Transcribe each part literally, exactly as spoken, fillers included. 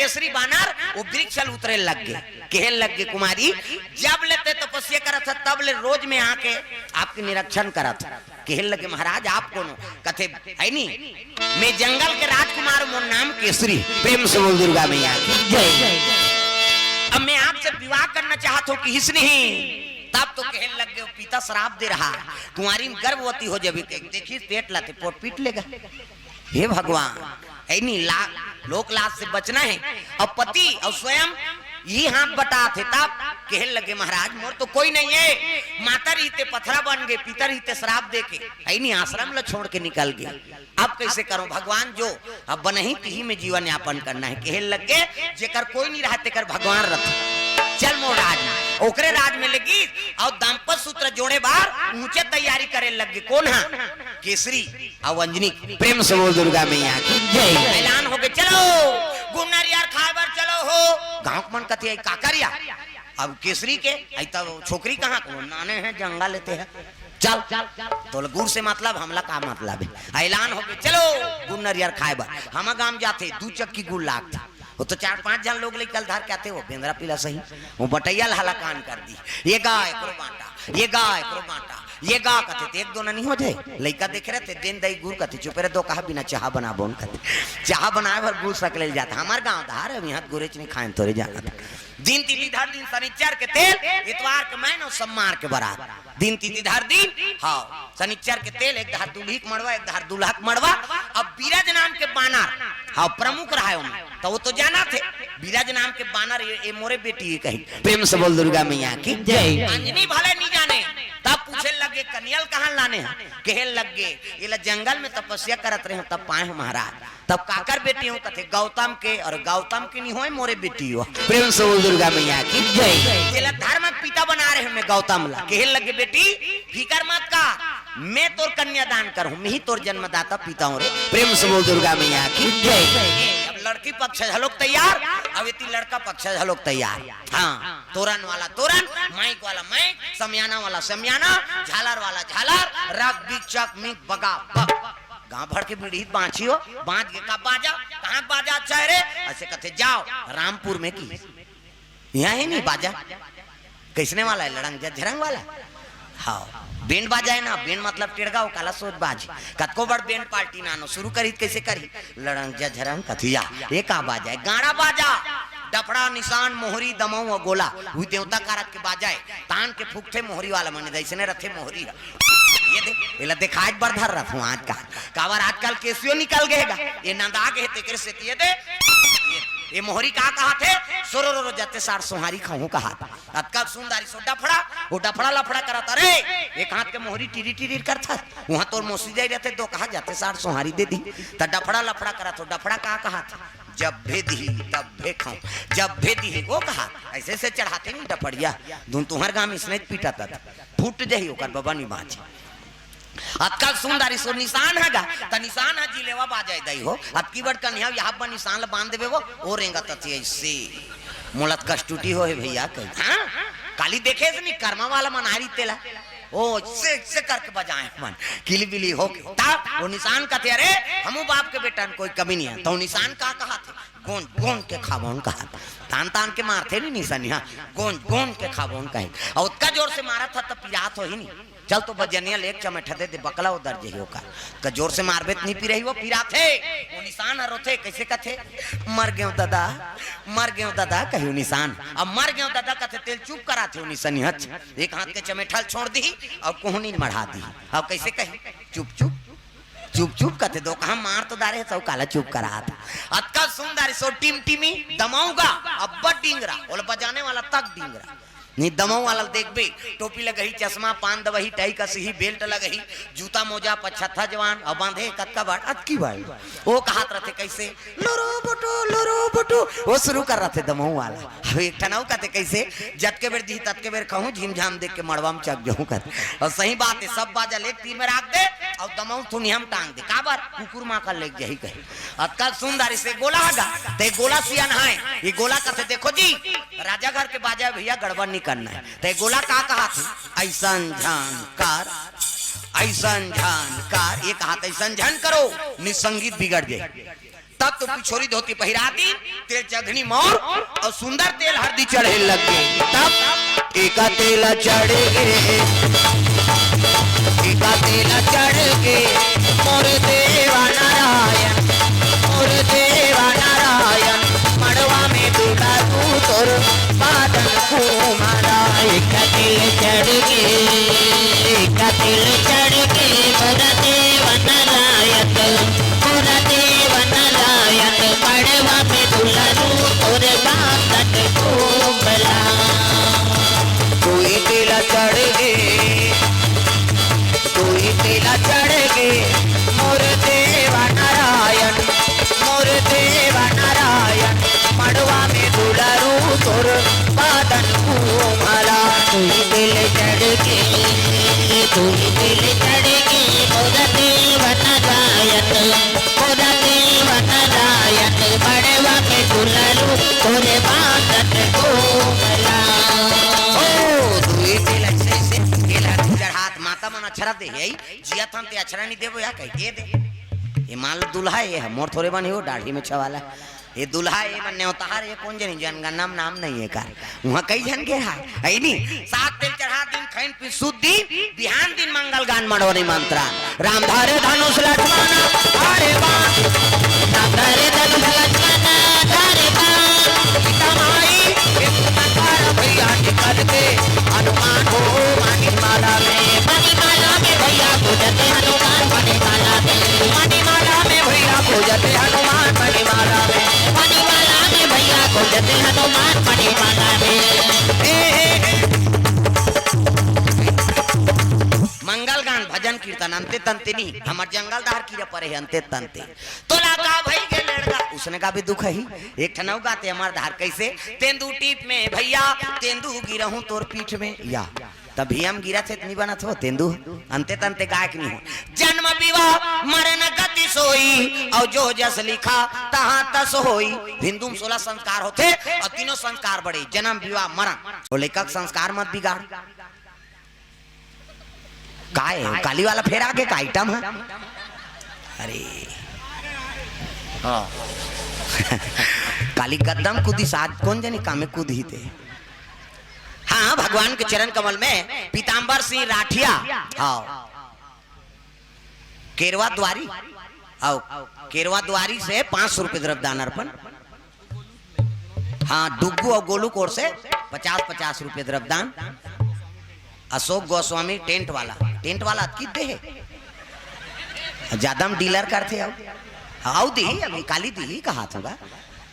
केसरी बानर वो वृक्ष ल उतरे लग गे, कहे लग गे, कुमारी, जब ले ते तपस्या करत ह, तब ले रोज में आके आपके निरीक्षण करत ह। कहे लगे, महाराज, आप कौन हो? कथे, है नी, मैं जंगल के राजकुमार, मोर नाम केसरी। प्रेम से बोल दुर्गा मैया की जय। अब मैं आपसे विवाह करना चाहत हूँ, किहिस नहीं। तब तो कहे लग गे, पिता श्राप दे रहा, कुंवारी में गर्भवती हो जाबे, देखिस पेट ला ते पोट पीट लेगा। हे भगवान, है नी, ला-, लोक लाज से बचना है। अब पति और स्वयं ये हाथ बटात हे, तब कहे लगे, महाराज, मोर तो कोई नहीं है, माता रहिते पथरा बन गे, पिता रहिते श्राप दे के, है नी, आश्रम ला छोड़ के निकल गे। अब कैसे करूं भगवान, जो अब बनही तिही में जीवन यापन करना है। कहे लग गे, जेकर कोई नहीं रहा, तेकर भगवान रथे। चल मोर राज में, ओकरे राज में लगी और दाम्पत्य सूत्र जोड़े बार ऊंचे तैयारी करे लग गे। कौन हा? केसरी और अंजनी। प्रेम से बोल दुर्गा मैया की जय। ऐलान हो गे, चलो गुन्नर यार खाए बर चलो हो। गांव के मन कथे, "आई का करिया?" अब केसरी के, "आई तब छोकरी कहाँ को? नाने हैं, जंगा लेते हैं।" चल, तोला गुर से मतलब, हमला का मतलब है? ऐलान हो गे, चलो गुन्नर यार खाए बर। हमर गांव जाथे, दू चक्की गुड़ लागथे। वो तो चार पांच झन लोग लइका ल धर के आथे, वो बेंदरा पीला सही, वो बटैया ल हलाकान कर दी। ये गा एकरो बांटा, ये गा एकरो बांटा, ये गा कथे, ते एक दो ननी हो जाए। लइका देखे रहते, दिन दई गुर कथे, "चुप रे, दो कहा बिना चाहा बनाबोन," कथे। चाहा बनाए बर गुर सकले ल जाथे। हमर गांव धार है, यहाँ गुरेच नहीं खाए, थोरे जाना। दिन तिथि धर दिन, शनिचर के तेल, इतवार के मैन और सोमवार के बरात। दिन तिथि धर दिन, हाँ, शनिचर के तेल, एक धार दूल्ही के मड़वा, एक धार दूल्हा के मड़वा। अब बीरज नाम के बानर, हाँ, प्रमुख रहा है ओमे, तो वो तो जाना थे, बीरज नाम के बानर, ये, ये मोरे बेटी ये कही। प्रेम से बोल दुर्गा मैया की जय। अंजनी भले नहीं जाने, तब पूछे लगे, "कनिया ल कहाँ लाने हैं?" कहे लग गे, "ये ला जंगल में तपस्या करत रहे हो, तब पाए हो महाराज।" तब काकर बेटी हो? कथे, "गौतम के।" और गौतम के नहीं होए, मोरे बेटी हो। प्रेम से बोल दुर्गा मैया की जय। तेला धर्म के पिता बना रहे हो मैं गौतम ला। कहे लगे, "बेटी, फिकर मत कर, मैं तोर कन्यादान करहूं, मैं ही तोर जन्मदाता पिता हूं रे।" प्रेम से बोल दुर्गा मैया की जय। अब लड़की पक्ष घलोक तैयार, अब एती लड़का पक्ष घलोक तैयार। हाँ, तोरन वाला तोरन, माइक वाला माइक, समियाना वाला समियाना, झालर वाला झालर, रग बिग चक मिग बगा बग। गांव भर के बीड़ी बांची हो, बांच के का बाजा, कहाँ बाजा अच्छा है रे? ऐसे कथे, "जाओ रामपुर में की, यहाँ ही नहीं बाजा।" कैसने वाला है? लड़ंग झझरंग वाला। हाँ, बैंड बाजा है ना, बैंड मतलब टेड़गा, वो काला सोच बाज। कतको बड़ बैंड पार्टी नानो शुरू करी, कैसे करी? लड़ंग झझरंग कथिया, ये का बाजा है? गाड़ा बाजा, डफड़ा, निशान, मोहरी, दमऊ और गोला, वो देवता कारक के बाजा है। तान के फूकथे मोहरी वाला, मने जैसने रथे मोहरी ह। ये दे, एला देखाए बर धर रहा हूँ आज का। काबर आजकल केसियो निकल गए गा। ये नंदा के हे, तेकर से ये दे, ये, ये मोहरी का कहा थे? "सोरो रो रो जाते सार सोहारी खाऊं" कहा था। अतका सुंदरी सो डफड़ा, वो डफड़ा लफड़ा करत, "अरे, एक हाथ के मोहरी टीरी टीरी करत हस, वहां तोर मौसी जाई रहते, दो कहा जाते सार सोहारी दे दी।" त डफड़ा लफड़ा करत हो, डफड़ा का कहा था? "जब भे दी, तब भे खाऊं, जब भे दी," वो कहा, ऐसे से चढ़ाते नहीं डफड़िया, धुन तुहर गाम इसने पीटा था, फूट जही ओकर बबा निमाची। अतका सुंदर इसो निशान है गा, त निशान है जिलेवा बाजाए दई हो। अतकी बड़ कन्या यहाँ पर निशान ल बांध देबे वो, ओ रेंगा तती ऐसे। मोलत कष्टुटी हो हे भैया कही। हाँ? काली देखे से नहीं, कर्मा वाला मनारी तेला। ओ, से, से करके बजाए मन। किली बिली हो के। ता, वो निशान कथे, "अरे, हमू बाप के बेटा न कोई कमी नहीं है।" तो निशान का कहा थे? "गोंज, गोंज के खाबोन" कहा। तान, तान के मारथे नहीं निशान, हाँ। "गोंज, गोंज के खाबोन" कहे। और उतका जोर से मारा था, तब पिरात हो ही नहीं। चल तो बजनिया ले एक चमेठा दे दे, बकला उधर जही ओकर। का जोर से मारबे त नहीं पिरही, वो पिराथे। वो निशान ह रोथे, कैसे कथे? "मर गेव ददा, मर गेव ददा," कही वो निशान। अब "मर गेव ददा" कथे, तेल चुप कराथे वो निशानी हच। एक हाथ के चमेठा ल छोड़ दी और कोहनी ल मढ़ा दी। अब कैसे कही? "चुप चुप, चुप चुप" कथे, दो कहा मार तो डारे, सब काला चुप करात। अतका सुंदर सो टिमटिमी दमाऊंगा, अब्बड़ डिंगरा, ओला बजाने वाला तक डिंगरा। नहीं दमऊ वाला ल देखबे, टोपी लगही, चश्मा, पान दवही, टाई कसिही, बेल्ट लगही, जूता मोजा, पछत्था जवान, अउ बांधे कतका बड़, अतकी बड़। ओ कहत रथे कैसे, "लोरो बोटो, लोरो बोटो," ओ शुरू कर रथे दमऊ वाला। अब एक ठन अउ कथे कैसे, "जतके बेर दिही ततके बेर खाहूं, झिमझाम देख के मड़वा म चक जाहूं," कथे। अउ सही बात हे, सब बाजा ल एक तीर में राख दे, अउ दमऊ थुनिया म टांग दे। काबर? कुकुर माखा लेग जाही कहे। अतका सुंदर इसे गोला हगा, ते गोला सियान है, ये गोला कथे, "देखो जी, राजा घर के बाजा हे भैया, गड़बड़ नहीं करना है।" ते गोला का कहा थे? "ऐसन झन कर, ऐसन झन कर," ये कहा थे, "ऐसन झन करो, नहीं संगीत बिगड़ जाए।" तब तो पिछोरी धोती पहिरा दिन, तेल चघनी मौर अउ सुंदर तेल हरदी चढ़े लग गे। तब एक तेल चढ़ गे, एक तेल चढ़ गे, मोर देवा नारायण, मोर देवा नारायण, मड़वा में दुलरू तोर बादन कुमला। एक तेल चढ़ गे, एक तेल चढ़ गे, मोर देवा नारायण, मोर देवा नारायण, मड़वा में दुलरू तोर बादन कुमला। दुई तेल चढ़ गे, दुई तेल चढ़ गे, मोर देवा नारायण, मोर देवा नारायण, मड़वा में दुलरू तोर बादन कुमला। दुई तेल चढ़ गे, दुई तेल चढ़ गे, मोर देवा नारायण, मोर देवा नारायण, मड़वा में दुलरू तोर बादन कुमला। ओ, दुई तेल अइसे, अइसे, तेल हरदी चढ़ात माता मन अछरा दे हे, जियत हन ते अछरा नहीं देबो या कही दे दे। ये मान लो दुल्हा ये हे, मोर थोरे बन हे वो दाढ़ी में छवाला। ये दुल्हा ये मन नेवतार ये कोन जनी जनगणना में नाम नहीं हे का। उहाँ कई झन के हे, हे नी? सात तेल चढ़ा दिन खैन पिसुत दिन, बिहान दिन मंगल गान मड़ोरी मंत्रा। राम धरे धनुष लक्ष्मण धरे बाण। राम धरे धनुष लक्ष्मण धरे बाण। सीता माई एक प्रकार भैया निकल के हनुमान हो मणिमाला में। मणिमाला में भैया खोजते हनुमान मणिमाला में। मणिमाला में भैया खोजते हनुमान मणिमाला में। मणिमाला में भैया खोजते हनुमान मणिमाला में। ए, ए, ए। मंगल गान, भजन कीर्तन, अंते तंते नहीं, हमर जंगल दहार कीरा परे हे, अंते तंते। तोला का भई गे लेड़गा, उसने का भी दुख हे। एक ठन अउ गाथे हमर दहार, कइसे? तेंदू टीप में भैया, तेंदू गिरहूं तोर पीठ में। या, तभी हम गिरा थे, इतनी बनत हो, तेंदू, अंते तंते गायक नहीं हो। जन्म विवाह मरण गति सोई, अउ जो जस लिखा तहां तस होई। हिंदू में सोलह संस्कार होथे, अउ तीनों संस्कार बड़े, जन्म विवाह मरण। तो लेखक संस्कार मत बिगाड़। काय हे? काली वाला फेर आगे का आइटम हे? अरे। हाँ। काली गद्दम कूदी साथ कोन जनी कामे कूदी ते। हाँ, भगवान के चरण कमल में पीताम्बर सिंह राठिया। हाँ। केरवा द्वारी। आओ। केरवा द्वारी से पाँच सौ रुपये द्रव्य दान अर्पण। हाँ, डुग्गू अउ गोलू कोर से पचास पचास रुपये द्रव्यदान। अशोक गोस्वामी टेंट वाला, टेंट वाला अतकी दे हे। ज्यादा हम डीलर करथे, अउ, अउ दिही, अभी काली दिही कहात हों गा।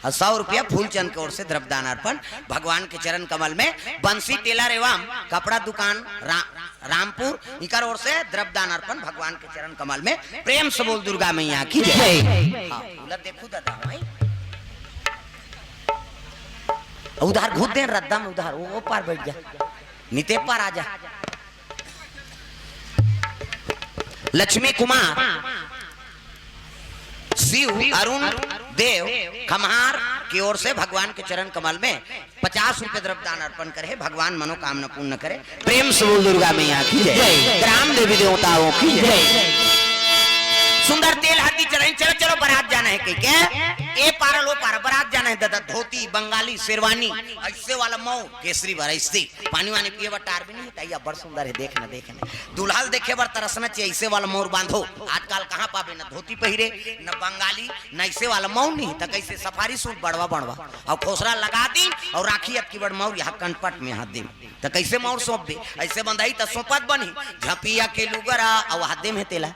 अउ सौ रुपया फूलचंद के ओर से द्रव्यदान अर्पण भगवान के चरण कमल में। बंसी टेलर एवं कपड़ा दुकान रा-, रामपुर, इकर ओर से द्रव्यदान अर्पण भगवान के चरण कमल में। प्रेम से बोल दुर्गा मैया की जय। जय। हाँ, बोला देखो दादा, भाई। उधार घुस दे रद्दा में उधार, वो, वो पार बैठ जा, निते पार आ जा। लक्ष्मी कुमार शिव अरुण देव खम्हार की ओर से भगवान के चरण कमल में पचास रुपए द्रव्यदान अर्पण करे, भगवान मनोकामना पूर्ण करे। प्रेम से बोल दुर्गा मैया की जय। जय। ग्राम देवी देवताओं की जय। जय। सुंदर तेल हरदी चढ़ाई, चलो, चलो, बारात जाना है कह के, ए पारल ओ पार बारात जाना है दादा, धोती, बंगाली, शेरवानी, ऐसे वाला मऊ, केसरी भर ऐसे, पानी वानी पिए बर टार भी नहीं, तैया बड़ सुंदर है, देख ना, देख ना। दूल्हा ल देखे बर तरसना चाहिए, ऐसे वाला मौर बांधो। आजकल कहाँ पाबे, न धोती पहिरे, न बंगाली, न ऐसे वाला मौर नहीं, त कैसे सफारी सूट बड़वा बड़वा, अउ खोसरा लगा दी, अउ राखी अतकी बड़ मौर यहाँ कनपट में हाथ दे, त कैसे मौर सौंप दे? ऐसे बंधाई त सौंपत बनी, झपिया के लुगरा, अउ हाथ दे में तेला,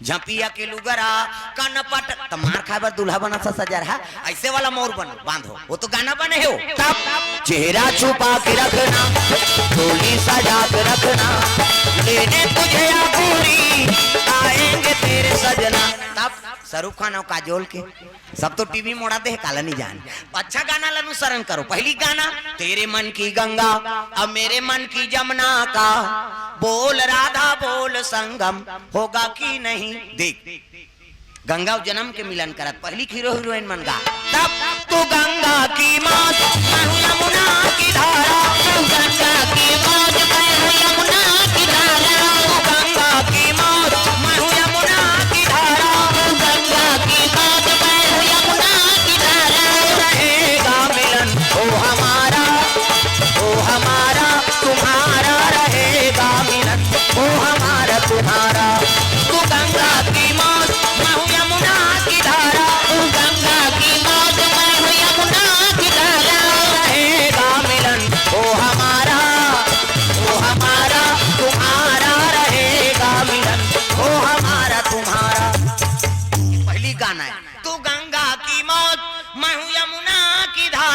झपिया के लुगरा, कनपट, त मार खाए बर दूल्हा बना सा सजर हा, ऐसे वाला मौर बन, बांधो, वो तो गाना बने हे वो। तब चेहरा छुपा के रखना, डोली सजा के रखना, लेने तुझे या गोरी, आएंगे तेरे सजना। तब शाहरुख खान अउ काजोल के, सब तो टीवी मोड़ा दे, काला नहीं जान। अच्छा गाना ला अनुसरण करो। पहली गाना, तेरे मन की गंगा, अब मेरे मन की जमुना का, बोल राधा बोल संगम, होगा कि नहीं। देख, गंगा अउ जनम के मिलन करत, पहली हीरो हीरोइन मन गा। तब तू गंगा की मौत, मैं हूँ यमुना की धारा। तू गंगा की मौत, मैं हूँ यमुना की धारा। तू गंगा की मौत, मैं हूँ यमुना की धारा। तू गंगा की मौत, मैं हूँ यमुना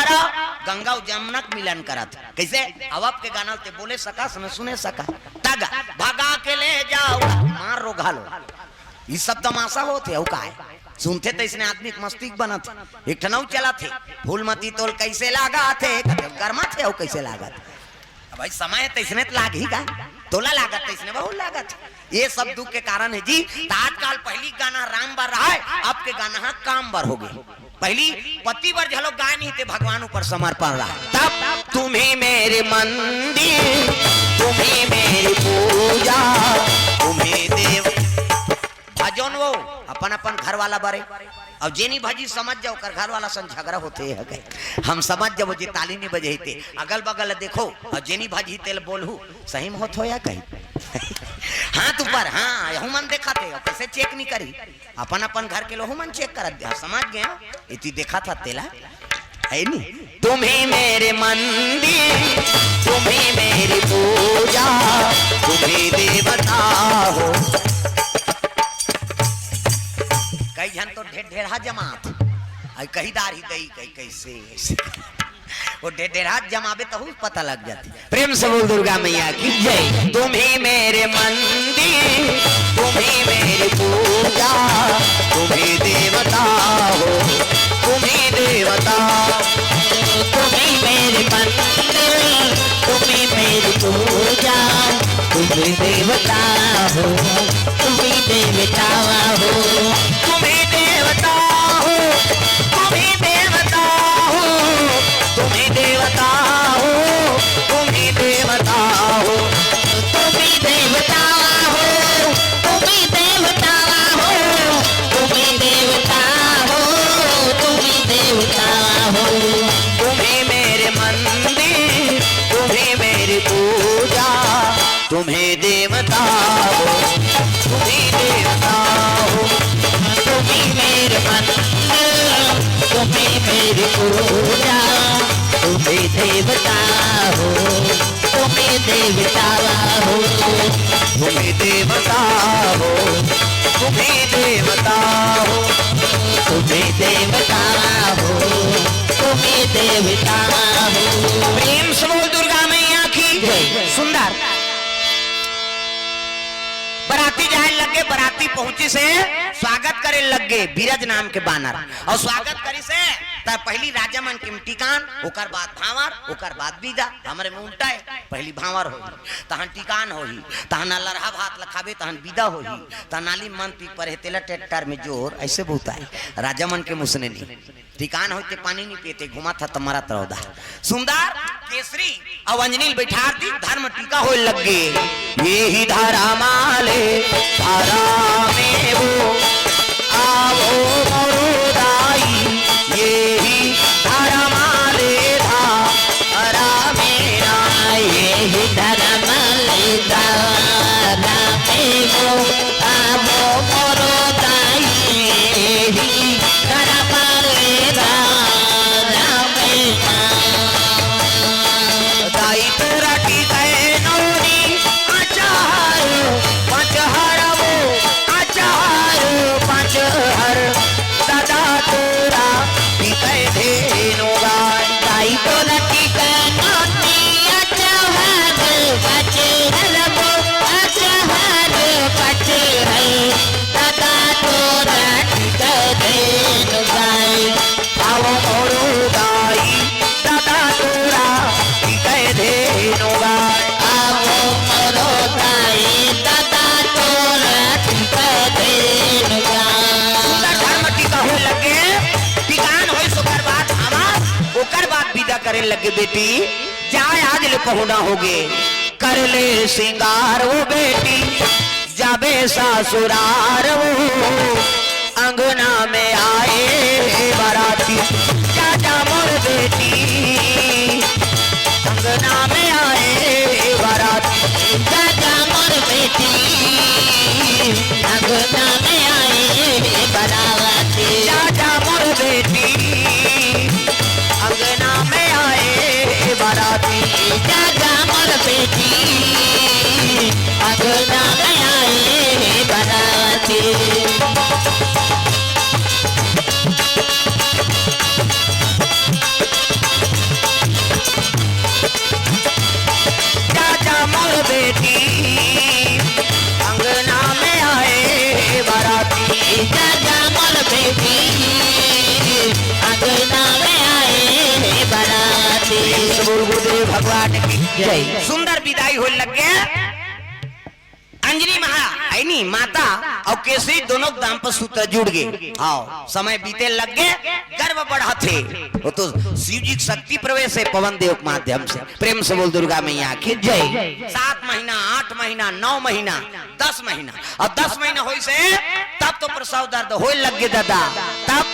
गंगा अउ जमुना के मिलन करत। कइसे? अब आपके गाना ते बोले सकस न सुने सकस। तग भगा के ले जाव, मार रो घालो। ई सब तमाशा होथे, अउ का हे? सुनथे त इसने आदमी के मस्ती के बनत हे। एक ठन अउ चलत हे, फूलमती तोल कइसे लागत हे, कथे गरमाथे अउ कइसे लागत। अब भाई समय हे त इसने त लागही का, तोला लागत त इसने बहुत लागत। ये सब दुख के कारण हे जी। त आजकल पहिली गाना राम बर रहा हे, अब के गाना ह काम बर हो गे। पहिली पति बर घलो गाय नहीं थे, भगवान ऊपर समर्पण रहा। तब तुम ही मेरे मंदिर, तुम ही मेरी पूजा, तुम ही देव। भजो न वो अपन अपन घर वाला बरे। अब जेनी भजी समझ जाओ, कर घर वाला सन झगड़ा होथे हे कहे। हम समझ जाओ जे ताली नहीं बजे ते, अगल बगल देखो, अउ जेनी भजी तेल बोलहू, सही में होत हो या कहीं। हाथ ऊपर, हाँ, यहू मन देखा थे, अउ कइसे चेक नहीं करी। अपन अपन घर के लोग मन चेक करत दे, समझ गए हो? इति देखा था तेला, है नी? तुम ही मेरे मंदिर, तुम ही मेरी पूजा, तुम ही देवता हो। कई झन तो ढेर ढेरहा जमात, आई कही दार ही दई, कई कइसे, कइसे। वो ढेर ढेरहा जमाबे तहू पता लग जाथे। प्रेम से बोल दुर्गा मैया की जय। तुम ही मेरे मंदिर, तुम ही मेरी पूजा, तुम ही देवता हो, तुम ही देवता। तुम ही मेरे मंदिर, तुम ही मेरी पूजा, तुम ही देवता हो, तुम ही देवता हो। तुम ही देवता हो, तुम ही देवता हो, तुम ही देवता हो, तुम ही देवता हो। तुम ही देवता हो, तुम ही देवता हो, तुम ही देवता हो, तुम ही देवता हो। तुम ही मेरे मंदिर, तुम ही मेरी पूजा, तुम ही देवता हो, तुम ही देवता हो। तुम ही मेरे मंदिर, तुम ही मेरी पूजा, तुम ही देवता हो, तुम ही देवता हो। तुम ही देवता हो, तुम ही देवता हो, तुम ही देवता हो, तुम ही देवता हो। प्रेम से बोल दुर्गा मैया की जय। सुंदर। बराती जाए लगे, बराती पहुंचिस हे, स्वागत करे लगे बिरज नाम के बानर, अउ स्वागत करिस हे, त पहिली राजा मन के टिकान, ओकर बाद भांवर, ओकर बाद बिदा। हमरे में उल्टा हे, पहिली भांवर होही, तहन टिकान होही, तहन लरहा भात ल खाबे, तहन बिदा होही, तहन नाली मन पी परे हे, तेला ट्रैक्टर में जोर, अइसे बहुत आय। राजा मन के मुसने नहीं। टिकान होते पानी नहीं पीते, घुमा था तमारा तरौदा। सुंदर केसरी अउ अंजनी ल बैठार दी, धर्म टीका होए लग गे। ये ही धर्म आले धर्म में वो आवो मोरो दाई, ये ही धर्म आले धर्म में ना, ये ही धर्म आले धर्म में वो आवो मोरो दाई, ये ही धर्म आले धर्म में ना। दाई तोरा टिकै नौनी अचार पचहर वो, अचार पचहर। दादा तोरा टिकै धेनु गाय। दाई तोरा टिकै नौनी अचार पचहर वो, अचार पचहर। दादा तोरा टिकै धेनु गाय। आवो मोरो दाई, दादा तोरा टिकै धेनु गाय। आवो मोरो दाई, दादा तोरा टिकै धेनु गाय। सुंदर धर्म टीका होए लगे, टिकान होइस ओकर बाद भांवर, ओकर बाद बिदा करे लगे बेटी, जाय आज ले पहुना होगे, कर ले सिंगार वो बेटी, जाबे ससुरार वो, अंगना में आए बराती। जा जा मोर बेटी, अंगना में आए बराती। जा जा मोर बेटी, अंगना में आए बराती। जा जा मोर बेटी, अंगना में आए बराती। जा जा मोर बेटी, अंगना में आए बराती। राजा मोर बेटी, अंगना में आए हे बराती। प्रेम से बोल गुरुदेव भगवान की जय। सुंदर विदाई होय लग गे। अंजनी महा, है नी, माता अउ केसरी दोनों दाम्पत्य सूत्र जुड़ गे। हाँ, समय बीते लग गे, गर्भ बढ़त हे। वो तो शिव जी के शक्ति प्रवेश हे पवन देव के माध्यम से। प्रेम से बोल दुर्गा मैया की जय। सात महीना, आठ महीना, नौ महीना, दस महीना, अउ दस महीना होइस हे, तब तो प्रसव दर्द होय लग गे दादा। तब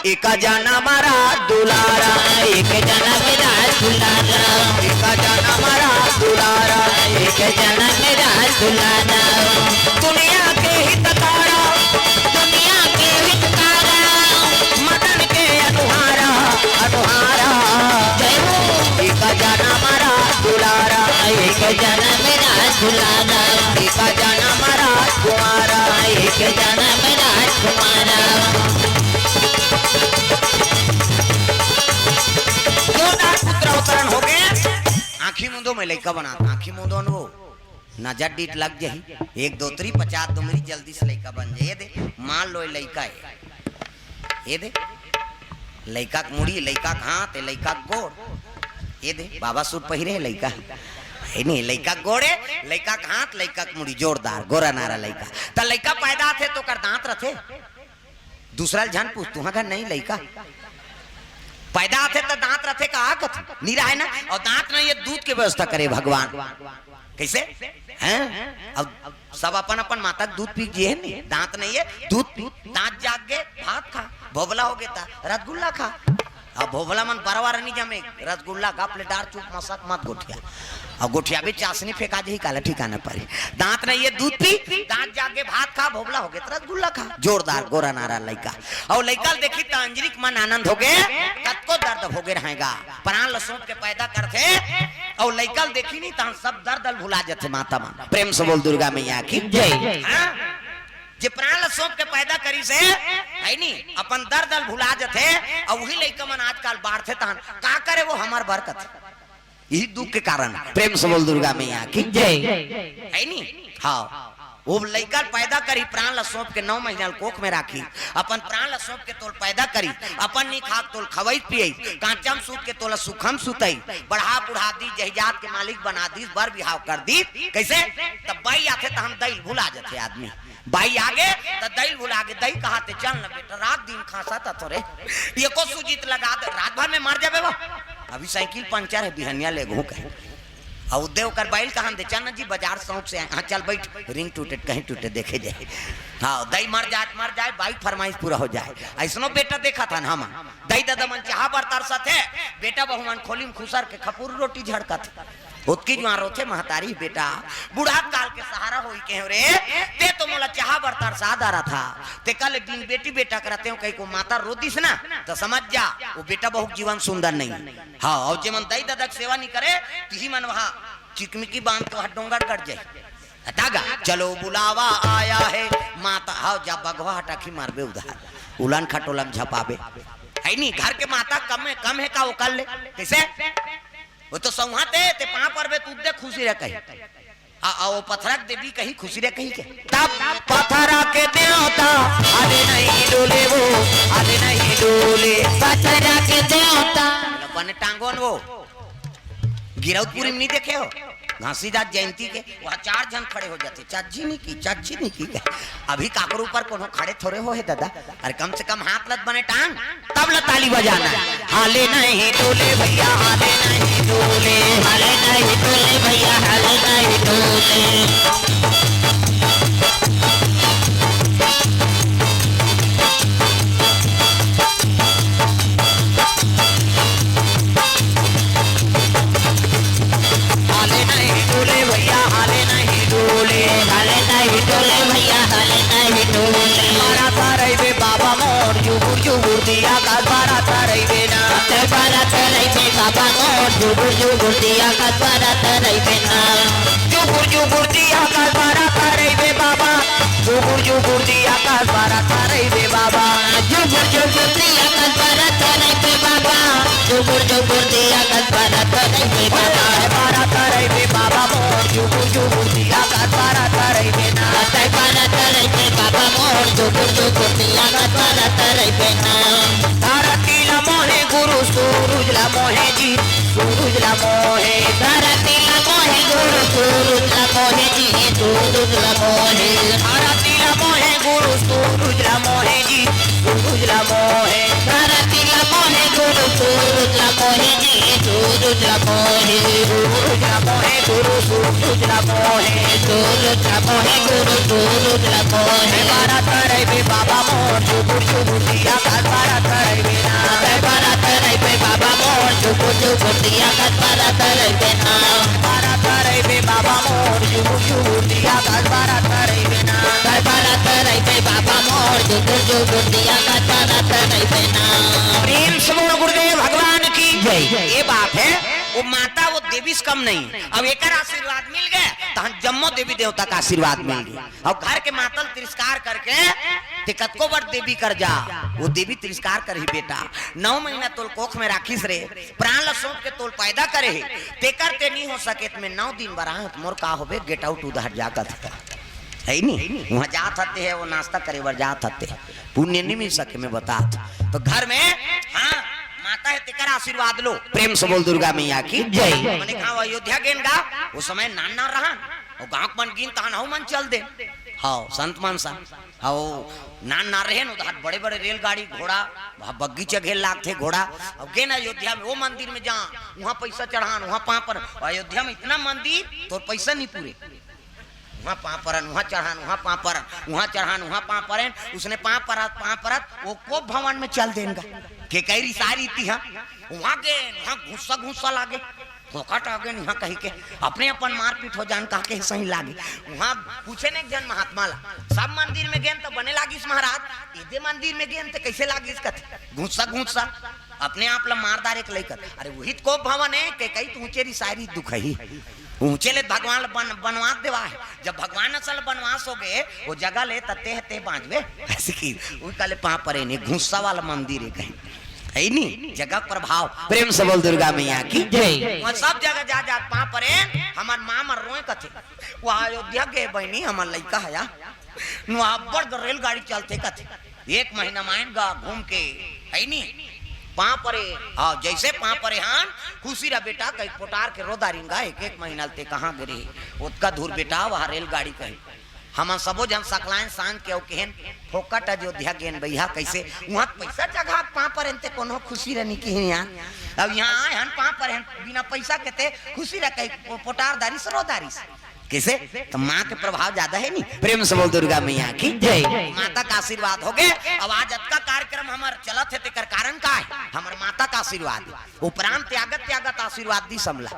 एक जनम रा दुलारा, एक जनम रा दुलारा, एक जनम रा दुलारा, एक जनम रा दुलारा। दुनिया के हितकारा, दुनिया के हितकारा, मदन के अनुहारा, अनुहारा। जय हो। एक जनम रा दुलारा, एक जनम रा दुलारा, एक जनम राजकुमारा, एक जनम राजकुमारा। जोरदार पुत्र अवतरण हो गे। आँखी मूंदो में लइका बनात, आँखी मूंदो न वो नजर डीठ लग जाही। एक दो तरी पचास दुमरी जल्दी से लइका बन जाही। ये दे, मान लो ये लइका हे, ये दे, लइका के मुड़ी, लइका के हाथ, ये लइका के गोड़, ये दे, बाबा सूट पहिरे हे लइका, हे नहीं, लइका के गोड़ हे, लइका के हाथ, लइका के मुड़ी, जोरदार गोरा नारा लइका। त लइका पैदा होथे त ओकर दांत रथे? दूसरा ल झन पूछ, तुंहर घर नहीं लइका? पैदा होथे त दांत रथे का? कथे, नहीं रहे ना। अउ दांत नहीं हे, दूध के व्यवस्था करे भगवान। कइसे? हैं? अब सब अपन अपन माता के दूध पी के जिए हे नहीं, दांत नहीं हे, दूध पी, दांत जाग गे, भात खा, भोभला हो गे त रसगुल्ला खा। अब भोभला मन बरवा नहीं जमे, रसगुल्ला गप ले डार चुप मसक मत गोठिया। अब गोठिया भी चासनी फेंका जाही, काला ठिकाना परे। दांत नहीं हे, दूध पी, दांत जाग गे, भात खा, भोभला हो गे त रसगुल्ला खा। जोरदार गोरा नारा लइका। अउ लइका ल देखी त अंजनी के मन आनंद हो गे, कतको दर्द हो गे रहेगा। प्राण ल सौंप के पैदा करथे, अउ लइका ल देखी नहीं तहन सब दर्द ल भुला जथे माता मन। प्रेम से बोल दुर्गा मैया की जय। हाँ? जे प्राण ल सौंप के पैदा करिस हे, है नी, अपन दर्द ल भुला जथे, अउ उही लइका मन आजकल बाढ़थे तहन का करे वो हमर बरकत। यही दुख के कारण। प्रेम से बोल दुर्गा मैया की जय। है नी? हाँ। वो लइका ल पैदा करी, प्राण ल सौंप के नौ महीना ल कोख में राखी, अपन प्राण ल सौंप के तोल पैदा करी, अपन नी खाक तोल खवई पियई, कांचम सूत के तोला सुखम सुतई, बढ़ा बुढ़ा दी, जहिजात के मालिक बना दी, बर बिहाव कर दी। कइसे? तब बाई आथे त हम दई भुला जथे आदमी। बाई आगे त दई भुला गे, दई कहाथे चल न बेटा, रात दिन खांसा त थोरे, एको सूजी त लगा दे, रात भर में मर जाबे वो। अभी साइकिल पंचर हे, बिहनिया लेगहूं कहे। अउ देव कर बाई ल कहन दे, "चल न जी, बाजार शौक से आए।" "हाँ, चल बैठ, रिंग टूटे, कहीं टूटे, देखे जाए।" हाँ, दई मर जाए, मर जाए, बाई फरमाइश पूरा हो जाए। अइसनो बेटा देखत हन हम, दई ददा मन चाहा बर तरसत हे, बेटा बहू मन खोली में खुसर के खपुर रोटी झड़कत हे। ओतकी जुआर रोथे महतारी, "बेटा, बूढ़ा काल के सहारा होई के हो रे, ते तो मोला चाहा बर तरसा डारत हा। ते कल एक दिन बेटी बेटा करते हो कहीं को माता रो दिस ना, त समझ जा, वो बेटा बहू के जीवन सुंदर नहीं।" हाँ, अउ जेमन दई ददा के सेवा नहीं करे, तिही मन वहाँ चिकमिकी बांध के वहाँ डोंगरगढ़ जाई। हटा गा, चलो बुलावा आया है माता। हाँ, जा बघवा हटाखी मारबे उधार, उलन खटोला में झपाबे। है नी, घर के माता कम हे, कम हे का ओकर ले? कइसे? वो तो सौंहा ते, ते पाँव परबे, तू दे खुशी रहे कही। आ, आ, वो पथरा के देवी कही खुशी रहे कही के। तब पथरा के देवता, हाले नहीं डोले वो, हाले नहीं डोले। पथरा के देवता। बने टांगोन वो। गिरौदपुरी में नहीं देखे हो? घासीदास जयंती के वहाँ चार झन खड़े हो जाथे, "चाची नहीं की, चाची नहीं की।" अभी काकरो ऊपर कोनो खड़े थोरे हो हे दादा। अरे कम से कम हाथ लत बने टांग, तब ल ताली बजाना हे। हाले नहीं डोले भैया, हाले नहीं डोले, हाले नहीं डोले भैया, हाले नहीं डोले। हाले नहीं डोले भैया, हाले नहीं डोले। हाले नहीं डोले भैया, हाले नहीं डोले। बारा तारई बे बाबा मोर, जुगुर जुगुर दिया का बारा तारई बे ना। ते बारा तारई बे बाबा मोर, जुगुर जुगुर दिया का बारा तारई बे ना। जुगुर जुगुर दिया का बारा तारई बे बाबा। जुगुर जुगुर दिया का बारा तारई बे बाबा। जुगुर जुगुर दिया का बारा तारई बे बाबा। जुगुर जुगुर दिया का बारा तारई बे बाबा। बारा तारई बे बाबा मोर, जुगुर जुगुर दिया का बारा तारई बे ना। ते बारा तारई बे बाबा मोर, टुकुर टुकुर तिया कत बरत रहिबे ना। धरती ला मोहे गुरु सूरज ला मोहे जी, सूरज ला मोहे। धरती ला मोहे गुरु सूरज ला मोहे जी, सूरज ला मोहे। धरती ला मोहे गुरु सूरज ला मोहे जी, सूरज ला मोहे। धरती ला मोहे गुरु सूरज ला मोहे जी, सूरज ला मोहे। सूरज ला मोहे गुरु सूरज ला मोहे। सूरज ला मोहे गुरु सूरज ला मोहे। बरत रहिबे बाबा मोर, जुगुर जुगुर तिया कत बरत रहिबे ना। बरत रहिबे बाबा मोर, जुगुर जुगुर तिया कत बरत रहिबे ना। बरत रहिबे बाबा मोर, जुगुर जुगुर तिया कत बरत रहिबे ना। बरत रहिबे बाबा मोर, जुगुर जुगुर तिया कत बरत रहिबे ना। प्रेम से बोल गुरुदेव भगवान की जय। ये बात है, वो माता वो देवी से कम नहीं। अब एकर आशीर्वाद मिल गए, तहन जम्मो देवी देवता का आशीर्वाद मिल गया। और घर के मातल तिरस्कार करके ते कतको बड़ देवी कर जा, वो देवी तिरस्कार करही बेटा। नौ महीना तोल कोख में राखिस रे, प्राण ल सौंप के तोल पैदा करे हे, तेकर ते नहीं हो सके, त में नौ दिन बर आहत, मोर का होबे, get out, उधर जा कत। है नी, वहाँ जात हते है, वो नाश्ता करे बर जात हते, पुण्य नहीं मिल सके, मैं बतात। तो घर में, हाँ, माता है, तेकर आशीर्वाद लो। प्रेम से बोल दुर्गा मैया की जय। मने कहा, अयोध्या गेन गा, वो समय नान नान रहा, वो गाँव मन गिन तहन हऊ मन चल दे। हाँ, संत मन सा। हाँ, वो नान नान रहे न, उधर बड़े बड़े रेलगाड़ी, घोड़ा, वहाँ बग्गी चघे लागथे घोड़ा। अब गेन अयोध्या में, वो मंदिर में जा, वहाँ पैसा चढ़ान, वहाँ पाँव पर। अयोध्या में इतना मंदिर, तोर पैसा नहीं पूरे। वहाँ पाँव परन, वहाँ चढ़ान, वहाँ पाँव परन, वहाँ चढ़ान, वहाँ पाँव परन। उसने पाँव परत, पाँव परत, वो कोप भवन में चल देन गा। के कई री सारी थी, हाँ? वहाँ गेन, वहाँ घुस्सा, घुस्सा लागे। फोकट हो गेन यहाँ कही के, अपने अपन मारपीट हो जान कह के सही लागे। वहाँ पूछे ने एक जन महात्मा ला, सब मंदिर में गेन तो बने लागिस महाराज, इदे मंदिर में गेन तो कैसे लागिस कथे, घुस्सा, घुस्सा, अपने आप ला मार डारे के लइकत। अरे वही तो कोप भवन है, के कई तू ऊंचे री सारी दुख ही। ऊंचे ले भगवान ला बन-, बनवास देवा है। जब भगवान असल बनवास हो गए, वो जगह ले तते हते बांचबे। ऐसे की, वो काले पाँव परे ने, घुस्सा वाला मंदिर है कहीं। है नी, जगह प्रभाव। प्रेम से बोल दुर्गा मैया की जय। वहाँ सब जगह जा, जा पाँव परे, हमार माँ मर रोए कथे। वो अयोध्या गए बहनी, हमार लइका हया। नु अब्बड़ ग-, रेलगाड़ी चलथे कथे। एक महीना मायन गा घूम के, है नी? पाँव परे, हाँ, जैसे पाँव परे हन, खुशी रह बेटा, कहीं पोटार के रोदा रिंगा, एक, एक महीना ते कहाँ गिरे? ओतका दूर बेटा, वहाँ रेलगाड़ी कहीं। हमन सबो झन सकलायन सांझ के अउ केहेन, "फोकट अयोध्या गेन भैया, कैसे?" उहाँ पैसा चघा के पाँव परेन ते कोनो खुशी रहनी कि यार। अब यहाँ आए हन पाँव परेन, बिना पैसा के ते खुशी रह कहीं पो-, पोटार दारिस, रो दारिस। कैसे? तो माँ के प्रभाव ज्यादा है नी। प्रेम से बोल दुर्गा मैया की जय। माता का आशीर्वाद हो गए। अब आज अतका कार्यक्रम हमार चलत है, तेकर कारण का है? हमार माता का आशीर्वाद। उपरांत त्यागत, त्यागत आशीर्वाद दी समला।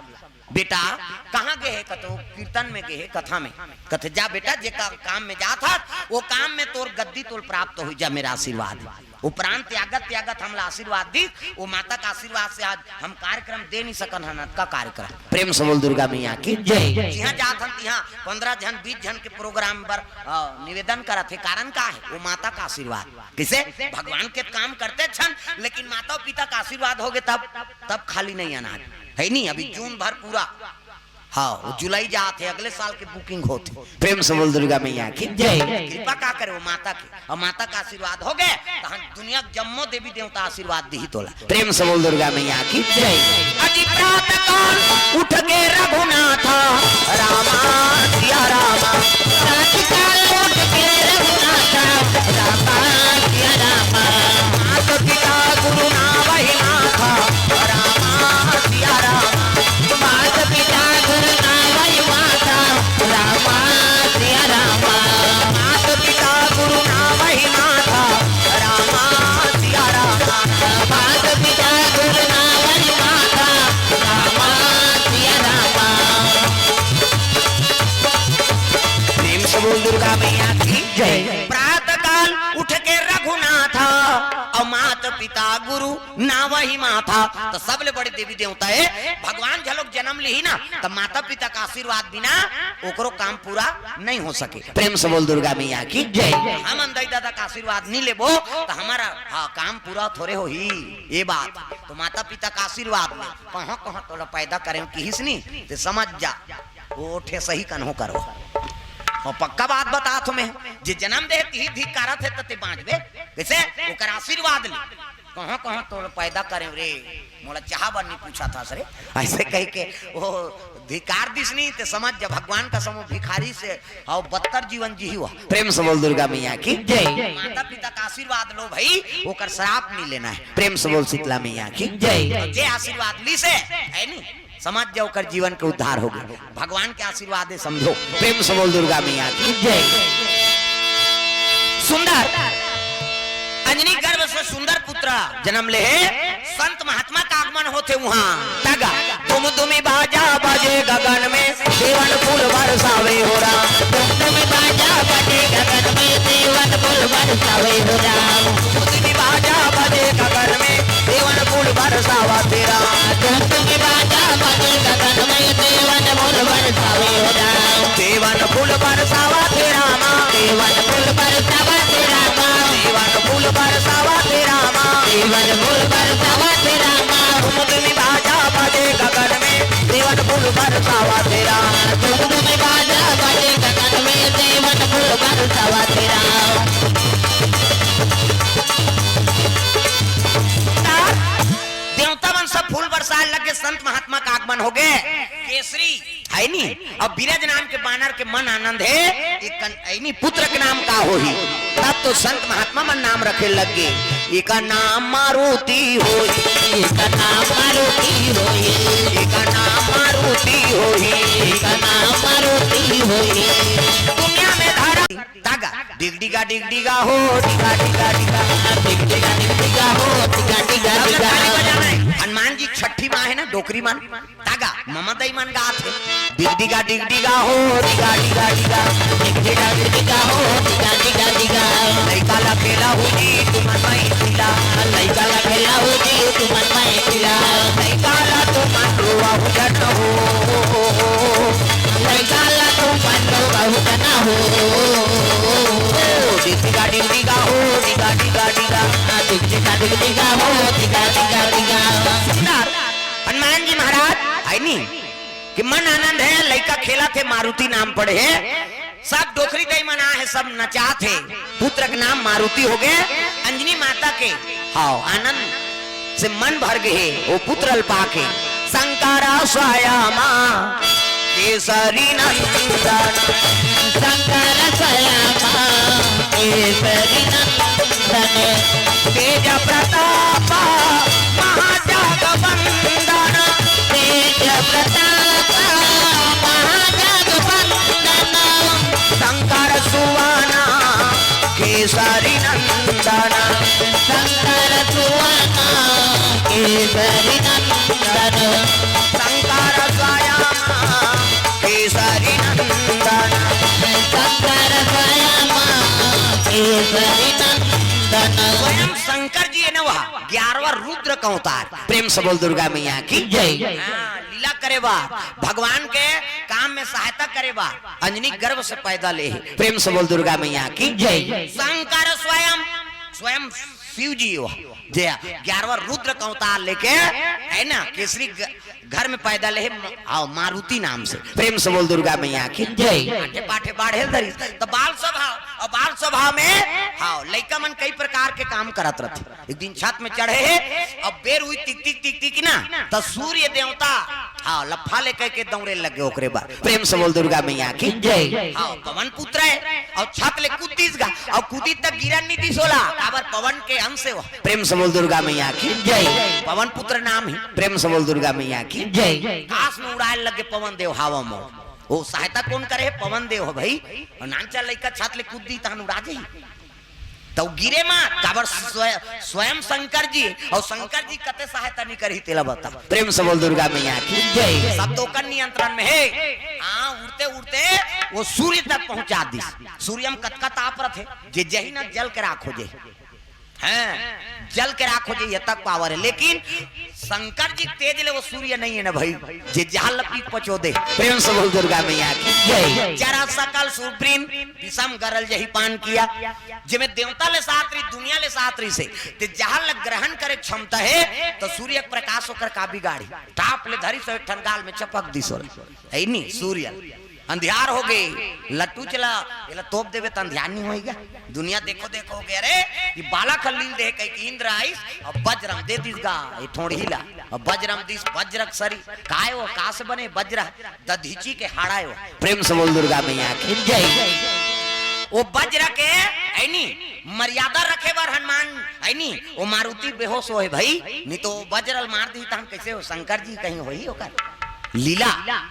बेटा, कहाँ गे हे? कतो कीर्तन में गे हे, कथा में। कथे, "जा बेटा, जे का-, काम में जात हस, वो काम में तोर गद्दी तोल प्राप्त होई जा, मेरा आशीर्वाद।" उपरांत त्यागत, त्यागत हमला आशीर्वाद दी, वो माता का आशीर्वाद से आज हम कार्यक्रम दे नहीं सकन हन, अतका कार्यक्रम। प्रेम से बोल दुर्गा मैया की जय। जिहाँ जात हन, तिहाँ पन्द्रह झन, बीस झन के प्रोग्राम बर, अ, निवेदन करत हे। कारण का है? वो माता का आशीर्वाद। किसे? भगवान के काम करते छन, लेकिन माता पिता का आशीर्वाद होगे तब, तब खाली नहीं अनाज। है नी, अभी जून भर पूरा। हाँ, वो जुलाई जात हे, अगले साल के booking होत हे। प्रेम से बोल दुर्गा मैया की जय। कृपा का करे वो माता के, और माता का आशीर्वाद हो गए, तो हम दुनिया के जम्मो देवी देवता आशीर्वाद दी तोला। प्रेम से बोल दुर्गा मैया की जय। अजी प्रातः काल उठ के रघुनाथा, रामा सिया रामा। प्रातः काल उठ के रघुनाथा, रामा सिया रामा। मात पिता गुरु ना वही नाथा, रामा सिया रामा। मात पिता गुरु ना वही माता, रामा सिया रामा। मात पिता गुरु ना वही नाथा, रामा सिया रामा। मात पिता गुरु ना वही माता, रामा सिया रामा। प्रेम से बोल दुर्गा मैया की जय। प्रातः काल उठ के रघुनाथा, और मात पिता गुरु ना वही माथा। तो सबले बड़े देवी देवता है, भगवान झलोक जन्म लिही ना, तो माता पिता का आशीर्वाद बिना ओकरो काम पूरा नहीं हो सके। प्रेम से बोल दुर्गा मैया की जय। हम अंदाई दादा का आशीर्वाद नहीं लेबो, तो हमारा, हाँ, काम पूरा थोड़े होही। ये बात तो माता पिता का आशीर्वाद में कहाँ कहाँ तोला पैदा करें किहिस नी, ते समझ जा, वो ठे सही कन्हो करो। अउ पक्का बात बतात हों मैं, जे जनम दे हे, तिही धिक्कारत हे, त तें बाँचबे कइसे? ओकर आशीर्वाद ले। कहाँ कहाँ तोर पैदा करेंव रे, मोला चाहा बर नइ पूछत हस रे, अइसे कहिके ओ धिक्कार दिस नहीं, तें समझ जा भगवान कसम ओ भिखारी से अउ बदतर जीवन जीही ओ। प्रेम से बोल दुर्गा मैया की जय। माता पिता का आशीर्वाद लो भाई, ओकर श्राप नइ लेना हे। प्रेम से बोल शीतला मैया की जय। अउ जे आशीर्वाद लिस हे, हे नी, समझ जा ओकर जीवन के उद्धार होगे, भगवान के आशीर्वाद हे समझो। प्रेम से बोल दुर्गा मैया की जय। सुंदर अंजनी गर्भ से सुंदर पुत्र जनम ले हे, संत महात्मा का आगमन होथे उहाँ। तगा दुमदुमी बाजा बजे गगन में, देवन फूल बरसावे हो राम। दुमदुमी बाजा बजे गगन में, देवन फूल बरसावे हो राम। दुमदुमी बाजा बजे गगन में, देवन फूल बरसावथे राम। दुमदुमी बाजा बजे गगन में, देवन फूल बरसावे हो राम। देवन फूल बरसावथे रामा। देवन फूल बरसावथे रामा। देवन फूल बरसावथे रामा। देवन फूल बरसावथे रामा। दुमदुमी बाजा बजे गगन में, देवन फूल बरसावथे राम। दुमदुमी बाजा बजे गगन में, देवन फूल बरसावथे राम। देवता मन सब फूल बरसाए लगे, संत महात्मा का आगमन होगे। केसरी हे नी, अउ बिरज नाम के बानर के मन आनंद हे। एक कन-, हे नी, पुत्र के नाम का होही? तब तो संत महात्मा मन नाम रखे लगे। एकर नाम मारुति होही। एकर नाम मारुति होही। एकर नाम मारुति होही। एकर नाम मारुति होही। दुनिया में धरा तगा डिग डिगा डिग डिगा हो, डिगा डिगा डिगा। डिग डिगा डिग डिगा हो, डिगा डिगा डिगा। हनुमान जी छठी माँ हे ना, डोकरी मन। तगा ममा दई मन गाथे। डिग डिगा डिग डिगा हो, डिगा डिगा डिगा। डिग डिगा डिग डिगा हो, डिगा डिगा डिगा। लइका ला खेलाहू जी तुमन माई पिला। लइका ला खेलाहू जी तुमन माई पिला। लइका ला तुमन रोवाहू जन हो। लइका ला तुमन रोवाहू जन हो। डिग डिगा डिग डिगा हो, डिगा डिगा डिगा। डिग डिगा डिग डिगा हो, डिगा डिगा डिगा। सुंदर हनुमान जी महाराज हे नी, कि मन आनंद हे, लइका खेलत हे, मारुति नाम पड़े हे, सब डोकरी दई मन आहे, सब नचात हे, पुत्र के नाम मारुति होगे, अंजनी माता के, हव, आनंद से मन भर गे हे, ओ पुत्र ल पाके। शंकर स्वयं केसरी नंदन। शंकर स्वयं केसरी नंदन। तेज प्रताप महाजगवंदन। तेज प्रताप महाजगवंदन। शंकर सुवन केसरी नंदन। शंकर सुवन केसरी नंदन। शंकर स्वयं केसरी नंदन। शंकर स्वयं केसरी नंदन। स्वयं शंकर जी हे ना, वह ग्यारहवाँ रुद्र का अवतार। प्रेम से बोल दुर्गा मैया की जय। हाँ, लीला करे बर, भगवान के काम में सहायता करे बर अंजनी गर्भ से पैदा ले हे। प्रेम से बोल दुर्गा मैया की जय। शंकर स्वयं, स्वयं शिव जी हो, जे ग्यारहवाँ रुद्र का अवतार लेके, हे ना, केसरी ग-, घर में पैदा ले हे, म-, हव, मारुति नाम से। प्रेम से बोल दुर्गा मैया की जय। पाठे पाठे बाढ़े धरिस, त बाल स्वभाव, अउ बाल स्वभाव में, हव, लइका मन कई प्रकार के काम करत रथे। एक दिन छत में चढ़े हे, अब बेर हुई टिक टिक टिक टिक ना, त सूर्य देवता, हव, लफा लेके के दौड़े लगे ओकरे बर। प्रेम से बोल दुर्गा मैया की जय। हव, पवन पुत्र हे, अउ छत ले कूद दिस गा, अउ कूदी तक गिरन नहीं दिस ओला, काबर पवन के अंश हे वो। प्रेम से बोल दुर्गा मैया की जय। पवन पुत्र नाम हे। प्रेम से बोल दुर्गा मैया की जय। आकाश में उड़ाए लगे पवन देव हवा में। ओ सहायता कोन करे हे? पवन देव हे भाई। अउ नानचा लइका छत ले कूद दी तहन उड़ा जाही। त गिरे मत, काबर स्वय-, स्वयं शंकर जी, अउ शंकर जी कते सहायता नहीं करही तेला बता। प्रेम से बोल दुर्गा मैया की जय। सब तो ओकर नियंत्रण में हे। हाँ, उड़ते उड़ते वो सूर्य तक पहुंचा दिस। सूर्य में कतका ताप रथे, जे जही ना जल के राख हो जाही। हैं, जल के राख हो जाही, ये तक पावर हे। लेकिन शंकर जी के तेज ले वो सूर्य नहीं हे ना भाई, जे जहां ल पीक पचो दे। प्रेम से बोल दुर्गा मैया की जय। जरा सकल सुरवृंद विषम गरल जही पान किया। जेमे देवता ले साथ रही, दुनिया ले साथ रही से, ते जहां ल ग्रहण करे क्षमता हे, त सूर्य के प्रकाश ओकर का बिगाड़ी? ताप ले धरिस एक ठन गाल में चपक दिस ओला। हे नी, सूर्य। अंधियार हो गे, लट्टू चला, एला तोप देबे त अंधियार नहीं होई गा। दुनिया देखो देखो हो गे, अरे ये बालक ह लील दे कहि के इंद्र आइस, अब बज्र म दे दिस गा, ये ठोड़ही ला, अब बज्र म दिस, बज्र के सरी, काय वो, का से बने बज्र, दधीची के हाड़ा वो। प्रेम से बोल दुर्गा मैया की जय। वो बज्र के, है नी, मर्यादा रखे बर हनुमान, है नी, वो मारुति बेहोश होए भाई, नहीं तो वो बज्र ल मार दी त हम कैसे हो, शंकर जी कहीं होई ओकर लीला।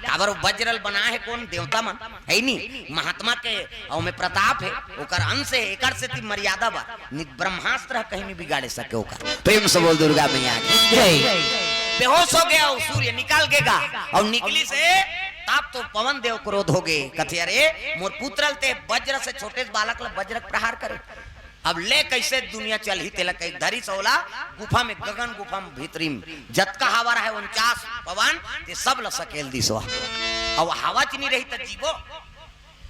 काबर वो बज्र ल बनाए हे कोन? देवता मन, है नी, महात्मा के, अउ में प्रताप हे, ओकर अंश हे, एकर सेती मर्यादा बर, नि-, ब्रह्मास्त्र कहीं नहीं बिगाड़े सके ओकर। प्रेम से बोल दुर्गा मैया की जय। बेहोश हो गया वो, सूर्य निकल गेगा, अउ निकलिस हे, तब तो पवन देव क्रोध हो गे, कथे, "अरे, मोर पुत्र ल ते बज्र से, छोटे से बालक ल बज्र के प्रहार करे।" अब ले कैसे दुनिया चलही, तेला कहि धरिस ओला गुफा में, गगन गुफा में, भीतरी में जतका हवा रहे उनचास पवन, ते सब ल सकेल दिस। अब हवा च नहीं रही त जीबो,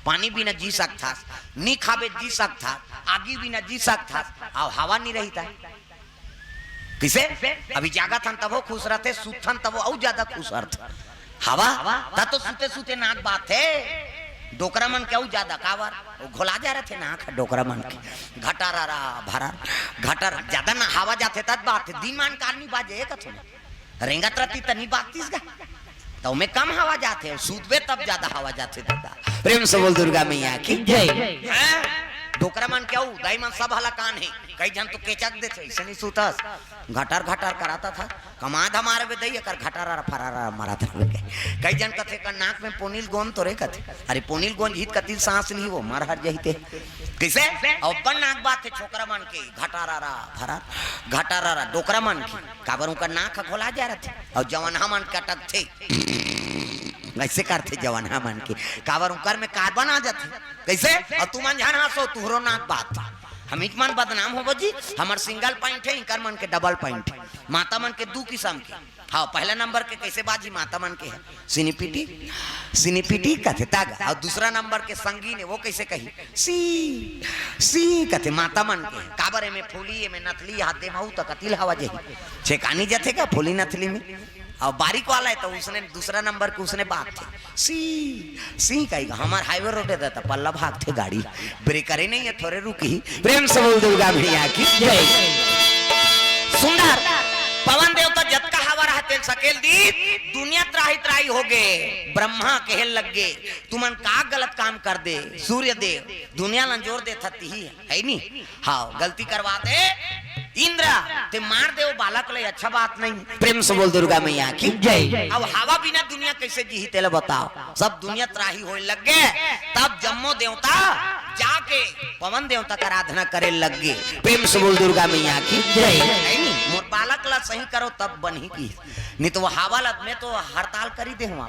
पानी बिना जी सकथस, नी खाबे जी सकथस, आगी बिना जी सकथस, अब हवा नहीं रही त किसे? अभी जागत हन तभो खुश रहथे, सुतथन तभो अउ ज्यादा खुश रहथे। हवा, त तो सुते सुते नाक बात हे। डोकरा मन के अउ ज्यादा काबर, वो घोला जा रथे नाक डोकरा मन के। घटारारा भरा, घटार ज्यादा ना हवा जाथे तब बात हे। दिन मान कार नहीं बाजे कथो, रेंगत रहती त नहीं बाजतिस गा। त ओमे कम हवा जाथे, सुतबे तब ज्यादा हवा जाथे दादा। प्रेम से बोल दुर्गा मैया की जय। हैं? डोकरा मन के अउ दाई मन सब हलाकान हे, कई झन तो केचक देथे, ऐसे नहीं सुतस, घटर घटर कराता था, कमा धमार बे दई, एकर घटारा फरारा मारा था। कई झन कथे, "कर नाक में पोनील गोंद तो रे," कथे, "अरे पोनील गोंद हित कतिल सांस ली वो, मर हर जहिते।" कैसे? अउ अपन नाक बात हे छोकरा मन के, घटारारा फरार, घटारारा डोकरा मन के, काबर उनका नाक ह घोला जा रथे, अउ जवनहा मन कटकथे, ऐसे करथे जवनहा मन के, काबर उनकर में कार्बन आ जाथे। कैसे? अउ तुमन झन हंसो, तुहरो नाक बात। हम इक मन बदनाम होबो जी, हमर सिंगल पॉइंट हे, इनकर मन के डबल पॉइंट हे। माता मन के दू किसम के। हाँ, पहला नंबर के कैसे बाजी माता मन के हे, सिनीपिटी, सिनीपिटी कथे तागा। अउ दूसरा नंबर के संगीन हे, वो कैसे कही, सी, सी कथे माता मन के। काबर एमे फूली, एमे नथली, हाथ दे महू त कतिल हवा जही। छेकानी जथे का फूली नथली में? अउ बारीक वाला हे त उसने दूसरा नंबर के उसने बात हे। सी, सी कही, हमर हाईवे रोड हे त पल्ला भागथे गाड़ी, ब्रेकरे नहीं हे, थोरे रुकही। प्रेम से बोल दुर्गा मैया की जय। सुंदर पवन देवता जतका हवा रहा तेल सकेल दी, दुनिया त्राही त्राही हो गे। ब्रह्मा कहे लग गे, "तुमन का गलत काम कर दे सूर्य देव, दुनिया ल जोर दे थती ही है नी।" हाँ, गलती करवा दे इंद्र, ते मार दे वो बालक ले, अच्छा बात नहीं। प्रेम से बोल दुर्गा मैया की जय। अब हवा बिना दुनिया कैसे जीही तेला बताओ। सब दुनिया त्राही होए लग गे, तब जम्मो देवता जाके पवन देवता का आराधना करे लग गे। प्रेम से बोल दुर्गा मैया की जय। है नी? मोर बालक ला सही करो तब बनही की, नहीं तो वो हवा ला मैं तो हड़ताल करी दे हुआ।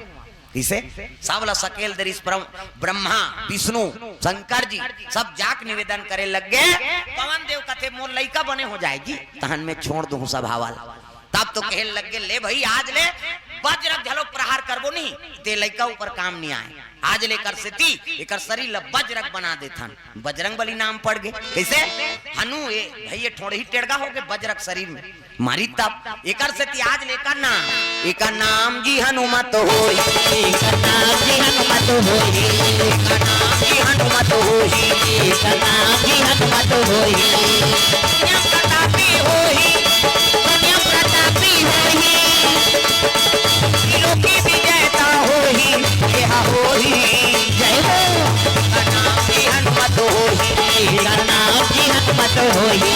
इसे सब ला सकेल दरिस ब्रह्म-, ब्रह्मा, विष्णु, शंकर जी सब जाक निवेदन करे लग गे। पवन देव कथे, "मोर लइका बने हो जाए जी, तहन मैं छोड़ दूं सब हवा ला।" तब तो कहे लग गे, "ले भाई, आज ले बज्र घलो प्रहार करबो नहीं, ते लइका ऊपर काम नहीं आए। आज ले एकर सेती एकर शरीर ला बज्रक बना देथन।" बजरंग बली नाम पड़ गे। कैसे? हनु ए भई ये ठोड़ही टेड़गा हो गे बज्रक शरीर में। मारी तब एकर सेती आज ले एकर नाम, एकर नाम जी हनुमत होई। एकर नाम जी हनुमत होई। एकर नाम जी हनुमत होई। एकर नाम जी हनुमत होई। पुण्यम प्रतापी होई। पुण्यम प्रतापी होई। त्रिलोकी विजेता होई। एहा होई। जय हो। एकर नाम जी हनुमत होई। एकर नाम जी हनुमत होई।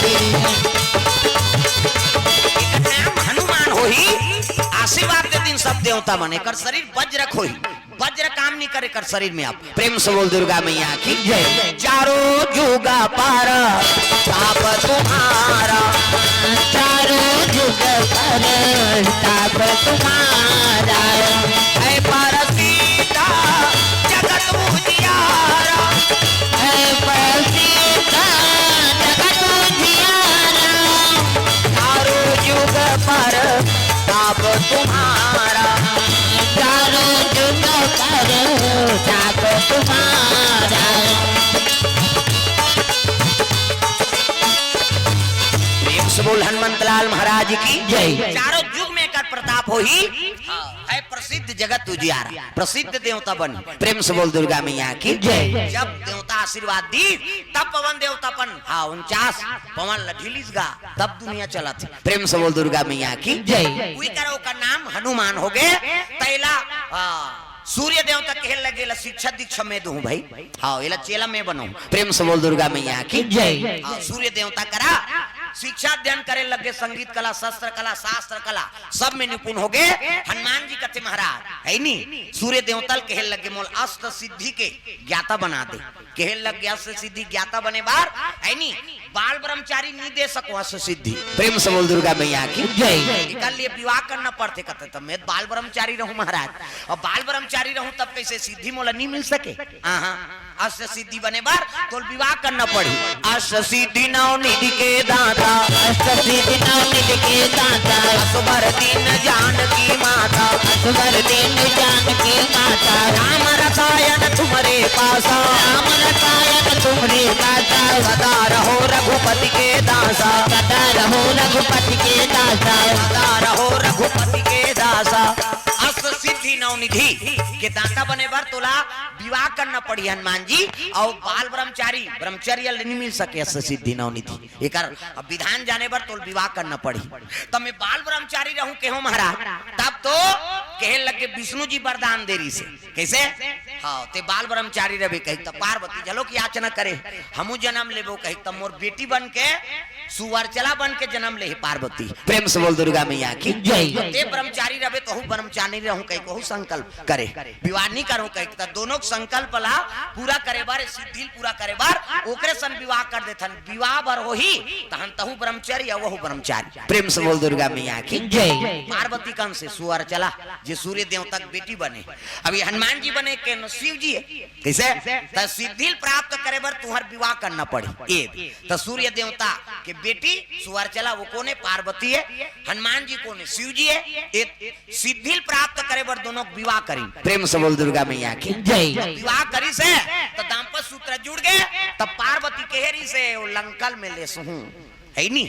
एकर नाम हनुमान होई। आशीर्वाद दे दिन सब देवता मन, एकर शरीर बज्रक होई। बज्र काम नहीं करे एकर शरीर में। आप प्रेम से बोल दुर्गा मैया की जय। चारों जुग पर ताप तुम्हारा। चारों जुग पर ताप तुम्हारा। है परसीदा जगत उजियारा। है परसीदा जगत उजियारा। चारों जुग पर ताप तुम्हारा। चारों जुग पर ताप तुम्हारा। प्रेम से बोल हनुमंत लाल महाराज की जय। चारों जुग में एकर प्रताप होही, हाँ, है प्रसिद्ध जगत उजियारा, प्रसिद्ध देवता बन। प्रेम से बोल दुर्गा मैया की जय। जब देवता आशीर्वाद दी, तब पवन देवता पन, हाँ, उनचास पवन ल ढीलिस गा, तब दुनिया चलत हे। प्रेम से बोल दुर्गा मैया की जय। उही करा ओकर नाम हनुमान हो गे। तैला, हाँ, सूर्य देवता कहे लगे ला शिक्षा दीक्षा में दूं भाई, हाँ, एला चेला में बनाऊं। प्रेम से बोल दुर्गा मैया की जय। हाँ, सूर्य देवता करा शिक्षा अध्ययन करे लगे, संगीत कला, शस्त्र कला, शास्त्र कला, सब में निपुण हो गे। हनुमान जी कथे महाराज, है नी, सूर्य देवता ल कहे लगे मोल अष्ट सिद्धि के ज्ञाता बना दे। कहे लग गे अष्ट सिद्धि ज्ञाता बने बार, है नी, बाल ब्रह्मचारी नी दे सको अष्ट सिद्धि। प्रेम से बोल दुर्गा मैया की जय। एकर लिए विवाह करना पड़थे। कथे त मैं बाल ब्रह्मचारी रहूं महाराज, अब बाल ब्रह्मचारी रहूं तब कैसे सिद्धि मोला नी मिल सके? हाँ, हाँ, अष्ट सिद्धि बने बर तोल विवाह करना पड़ही। अष्ट सिद्धि नौ निधि के दाता, अष्ट सिद्धि नौ निधि के दाता। असबर दीन जानकी माता, असबर दीन जानकी माता। राम रसायन तुम्हरे पासा, राम रसायन तुम्हरे पासा। सदा रहो रघुपति के दासा, सदा रहो रघुपति के दासा। सदा रहो रघुपति के दासा। अष्ट सिद्धि नौ निधि के दाता बने बर तोला विवाह करना पड़ही हनुमान जी। अउ बाल ब्रह्मचारी, ब्रह्मचर्य ले नी मिल सके अष्ट सिद्धि नौ निधि। एकर अब विधान जाने बर तोल विवाह करना पड़ही। त मैं बाल ब्रह्मचारी रहूं केहो महाराज, तब तो कहे लगे विष्णु जी वरदान दे रहिसे। कैसे? हाँ, ते बाल ब्रह्मचारी रहबे कही त पार्वती झलोक याचना करे, हमू जन्म लेबो कही त मोर बेटी बन के सुअर चला बन के जन्म ले पार्वती। प्रेम से बोल दुर्गा मैया की जय। ते ब्रह्मचारी रहबे तहू ब्रह्मचारी रहूं कही कहू संकल्प करे, विवाह नी करहूं कही त दोनों के संकल्प ला पूरा करे बर, सिद्धि ल पूरा करे बर ओकरे सन विवाह कर देथन। विवाह बर होही तहन तहू ब्रह्मचारी अउ वहू ब्रह्मचारी। प्रेम से बोल दुर्गा मैया की जय। पार्वती कन से सुअर चला, जे सूर्य देवता के बेटी बने। अब ये हनुमान जी बने के न शिव जी हे। कैसे? त सिद्धि ल प्राप्त करे बर तुहर विवाह करना पड़ही। ए त सूर्य देवता के बेटी सुअर चला, वो कोने? पार्वती हे। हनुमान जी कोने? शिव जी हे। ए सिद्धि ल प्राप्त करे बर दोनों के विवाह करी। प्रेम से बोल दुर्गा मैया की जय। विवाह करी से त दाम्पत्य सूत्र जुड़ गे। तब पार्वती कहे रहिसे, ओ लंकल में लेसहूं, है नी,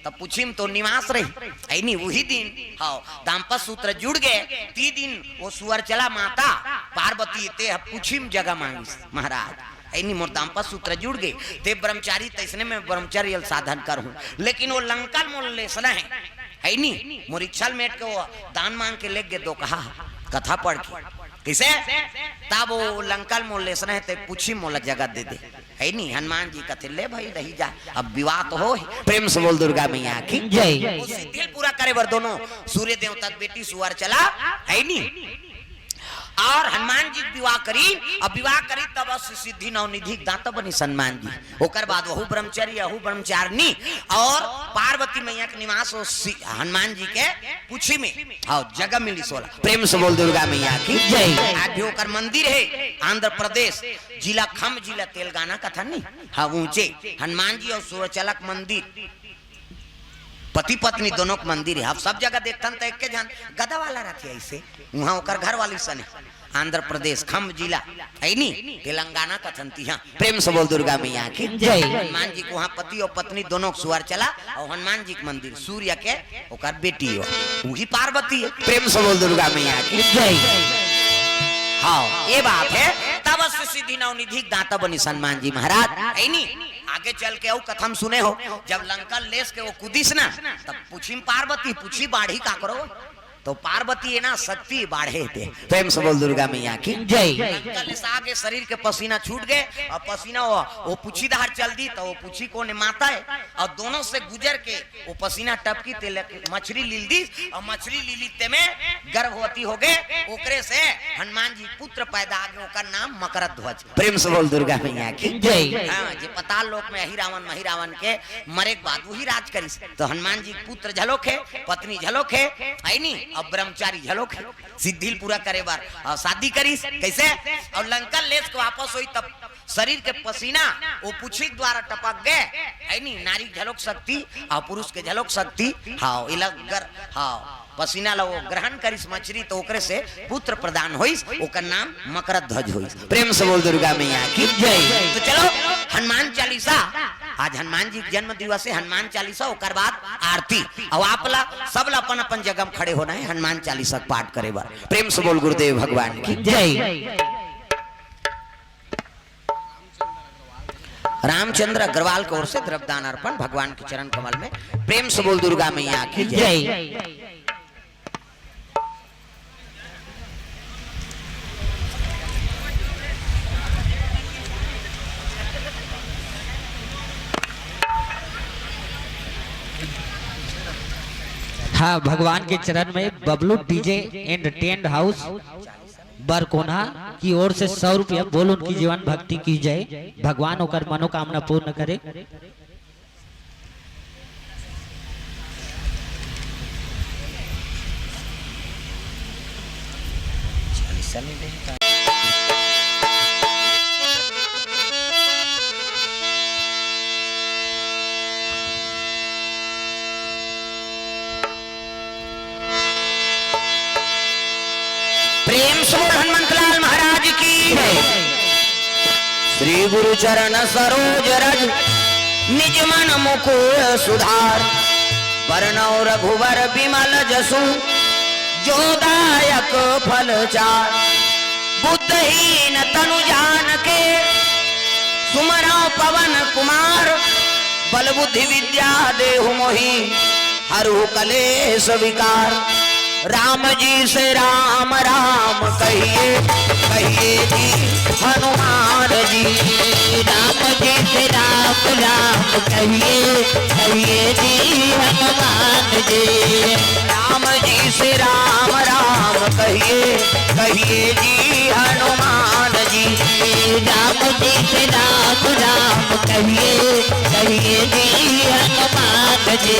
तब पुछी में तो निवास रही, है नी, उही दिन, हाँ, दाम्पत्य सूत्र जुड़ गे। ती दिन वो सुअर चला माता पार्वती ते ह पुछी में जगह मांगिस महाराज, है नी, मोर दाम्पत्य सूत्र जुड़ गे, ते ब्रह्मचारी तैसने में ब्रह्मचर्य साधन करहूं, लेकिन वो लंकल मोल लेसना हे, है नी, मोर इच्छा ल मेट के वो दान मांग के लेग गे दो कहा, कथा पढ़ के। कैसे? तब वो लंकल मोल लेसना हे, ते पुछी मोला जगह दे दे। है नी, हनुमान जी कथे, ले भाई, रही जा, अब विवाह तो होही। प्रेम से बोल दुर्गा मैया की जय। वो सिद्धि ल पूरा करे बर दोनों सूर्य देवता के बेटी सुअर चला, है नी, अउ हनुमान जी के विवाह करी, अब विवाह करी तब अष्ट सिद्धि नौ निधि के दाता बनिस हनुमान जी। ओकर बाद वहू ब्रह्मचारी, अहू ब्रह्मचारिणी, अउ पार्वती मैया के निवास वो सि-, हनुमान जी के पुछी में, हाँ, जगह मिलिस ओला। प्रेम से बोल दुर्गा मैया की जय। आज भी ओकर मंदिर हे आंध्र प्रदेश, जिला खम, जिला तेलंगाना कथन नी, हाँ, ऊंचे हनुमान जी अउ सुअर चला के मंदिर, पति पत्नी दोनों के मंदिर हे। अब सब जगह देखथन त एके झन गदा वाला रथे ऐसे, उहाँ ओकर घर वाली सने, आंध्र प्रदेश खम जिला, है नी, तेलंगाना कथन तिहा। प्रेम से बोल दुर्गा मैया की जय। हनुमान जी के उहाँ पति अउ पत्नी दोनों के सुअर चला, अउ हनुमान जी के मंदिर सूर्य के ओकर बेटी हो, उही पार्वती हे। प्रेम से बोल दुर्गा मैया की जय। हाँ, ये बात हे। तब अष्ट सिद्धि नौ निधि के दाता बनिस हनुमान जी महाराज, है नी। आगे चल के अउ कथा म सुने हो, जब लंका लेस के वो कुदिस ना, तब पुछी में पार्वती, पुछी बाढ़ी काकरो, तो पार्वती हे ना, शक्ति बाढ़े हे। प्रेम से बोल दुर्गा मैया की जय। लंका लेस आगे शरीर के पसीना छूट गे, अउ पसीना वो, वो पुछी डहर चल दी, त वो पुछी कोने? माता हे, अउ दोनों से गुजर के वो पसीना टपकी, ते ले मछरी लील दिस, अउ मछरी लीली ते में गर्भवती हो गे, ओकरे से हनुमान जी पुत्र पैदा आ गे, ओकर नाम मकर ध्वज। प्रेम से बोल दुर्गा मैया की जय। हाँ, जे पताल लोक में अहि रावण महि रावण के मरे के बाद उही राज करिस, त हनुमान जी के पुत्र झलोक हे, पत्नी झलोक हे, है नी, अउ ब्रह्मचारी झलोक हे। सिद्धि ल पूरा करे बर, अउ शादी करिस। कैसे? अउ लंका लेस के वापस होई तब शरीर के पसीना वो पुछी के द्वारा टपक गे, है नी, नारी के झलोक शक्ति अउ पुरुष के झलोक शक्ति। हाँ, इला गर-, हाँ, पसीना ला वो ग्रहण करिस मछरी, त ओकरे से पुत्र प्रदान होइस, ओकर नाम मकर ध्वज होइस। प्रेम से बोल दुर्गा मैया की जय। त चलो, हनुमान चालीसा, आज हनुमान जी के जन्म दिवस हे, हनुमान चालीसा, ओकर बाद आरती। अउ आप ला, सब ला अपन अपन जगह में खड़े होना हे हनुमान चालीसा के पाठ करे बर। प्रेम से बोल गुरुदेव भगवान की। जय। रामचंद्र अग्रवाल की ओर से द्रव्यदान अर्पण भगवान के चरण कमल में। प्रेम से बोल दुर्गा मैया की जय। जय। हाँ, भगवान के चरण में Bablu DJ and tent house Barkona की ओर से सौ रुपया। बोल उनकी जीवन भक्ति की जय, भगवान ओकर मनोकामना पूर्ण करे। प्रेम से बोल हनुमंतलाल महाराज की। श्री गुरु चरण सरोज रज निज मन मुकुर सुधार। बरनउँ रघुबर बिमल जसु जो दायक फल चार। बुद्धहीन तनु जान के सुमरउँ पवन कुमार। बल बुद्धि विद्या देहु मोहि हरहु कलेश विकार। राम जी से राम राम कहिए, कहिए जी हनुमान जी। राम जी से राम राम कहिए, कहिए जी हनुमान जी। राम जी से राम राम कहिए, कहिए जी हनुमान जी। राम जी से राम राम कहिए, कहिए जी हनुमान जी।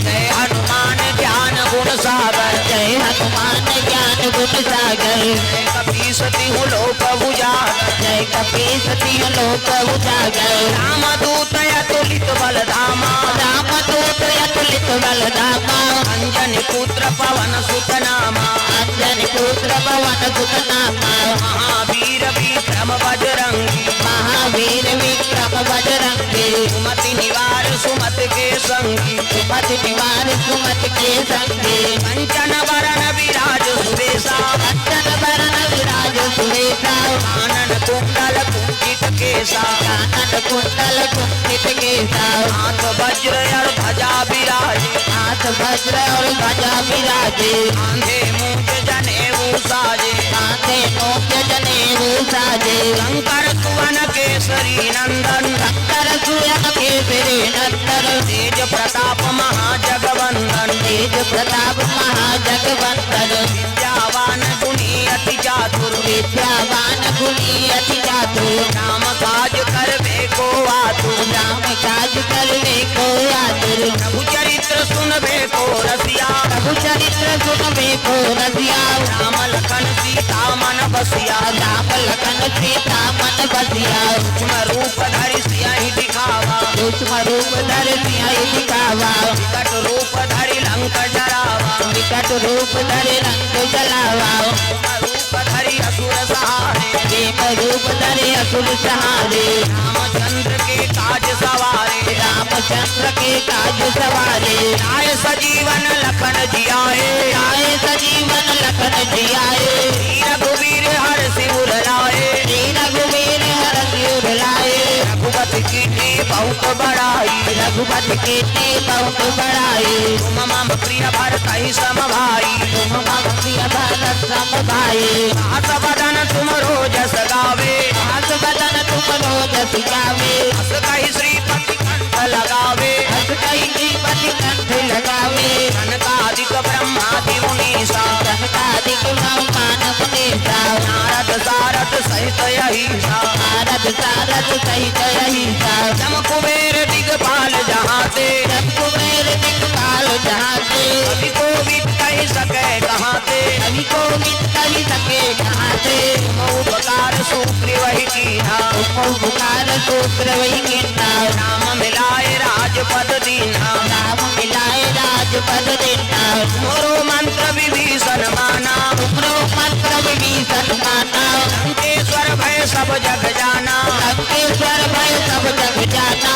जय हनुमान ज्ञान गुण सागर। जय हनुमान ज्ञान गुण सागर। जय कपीस तिहु लोक उजागर। जय कपीस तिहु लोक उजागर। रामदूत अतुलित बल धामा। रामदूत अतुलित बल धामा। अंजनी पुत्र पवन सुत नामा। अंजनी पुत्र पवन सुत नामा। महावीर विक्रम बजरंगी। महावीर विक्रम बजरंगी। सुमति निवार सुमति के संगी। सुमति निवार सुमति के संगी। कंचन वरन विराज सुबेसा। कंचन वरन विराज सुबेसा। कानन कुंडल कुंचित केसा। कानन कुंडल कुंचित केसा। हाथ वज्र और ध्वजा विराजे। हाथ वज्र और ध्वजा विराजे। कांधे मूंज जनेऊ साजे। कांधे मूंज जनेऊ साजे। शंकर सुवन केसरी नंदन। शंकर सुवन केसरी नंदन। तेज प्रताप महाजगवंदन। तेज प्रताप महाजगवंदन। विद्यावान गुणी अति चातुर। विद्यावान गुणी अति चातुर। राम काज करबे को आतुर। राम काज करबे को आतुर। प्रभु चरित्र सुनबे को रसिया। प्रभु चरित्र सुनबे को रसिया। राम लखन सीता मन बसिया। राम लखन सीता मन बसिया। सूक्ष्म रूप धरि सियहि दिखावा। सूक्ष्म रूप धरि सियहि दिखावा। विकट रूप धरि लंक जरावा। विकट रूप धरि लंक जलावा। भीम रूप धरि असुर संहारे। भीम रूप धरि असुर संहारे। रामचंद्र के काज सवारे। रामचंद्र के काज सवारे। लाए सजीवन लखन जियाए। लाए सजीवन लखन जियाए। श्री रघुवीर हरषि उर लाए। श्री रघुवीर हरषि उर लाए। रघुपति कीन्ही बहुत बड़ाई। रघुपति कीन्ही बहुत बड़ाई। तुम मम प्रिय भरतहि सम भाई। तुम मम प्रिय भरत सम भाई। सहस बदन तुम रो जस गावे। सहस बदन तुम रो जस गावे। अस कहि श्रीपति कंठ लगावे। अस कहि श्रीपति कंठ लगावे। सनकादिक ब्रह्मादि मुनीसा। सनकादिक ब्रह्मादि मुनीसा। नारद सारद सहित अहिसा। नारद सारद सहित अहिसा। जम कुबेर दिगपाल जहाँ ते। जम कुबेर दिगपाल जहाँ ते। कवि कोविद कहि सके कहाँ ते। कवि कोविद कहि सके कहाँ ते। तुम उपकार सूत्र वही कीन्हा। तुम उपकार सूत्र वही कीन्हा। राम मिलाए राजपद दीन्हा। राम मिलाए राजपद दीन्हा। तुम्हरो मंत्र विभीषण माना। तुम्हरो मंत्र विभीषण माना। लंकेश्वर भय सब जग जाना। लंकेश्वर भय सब जग जाना।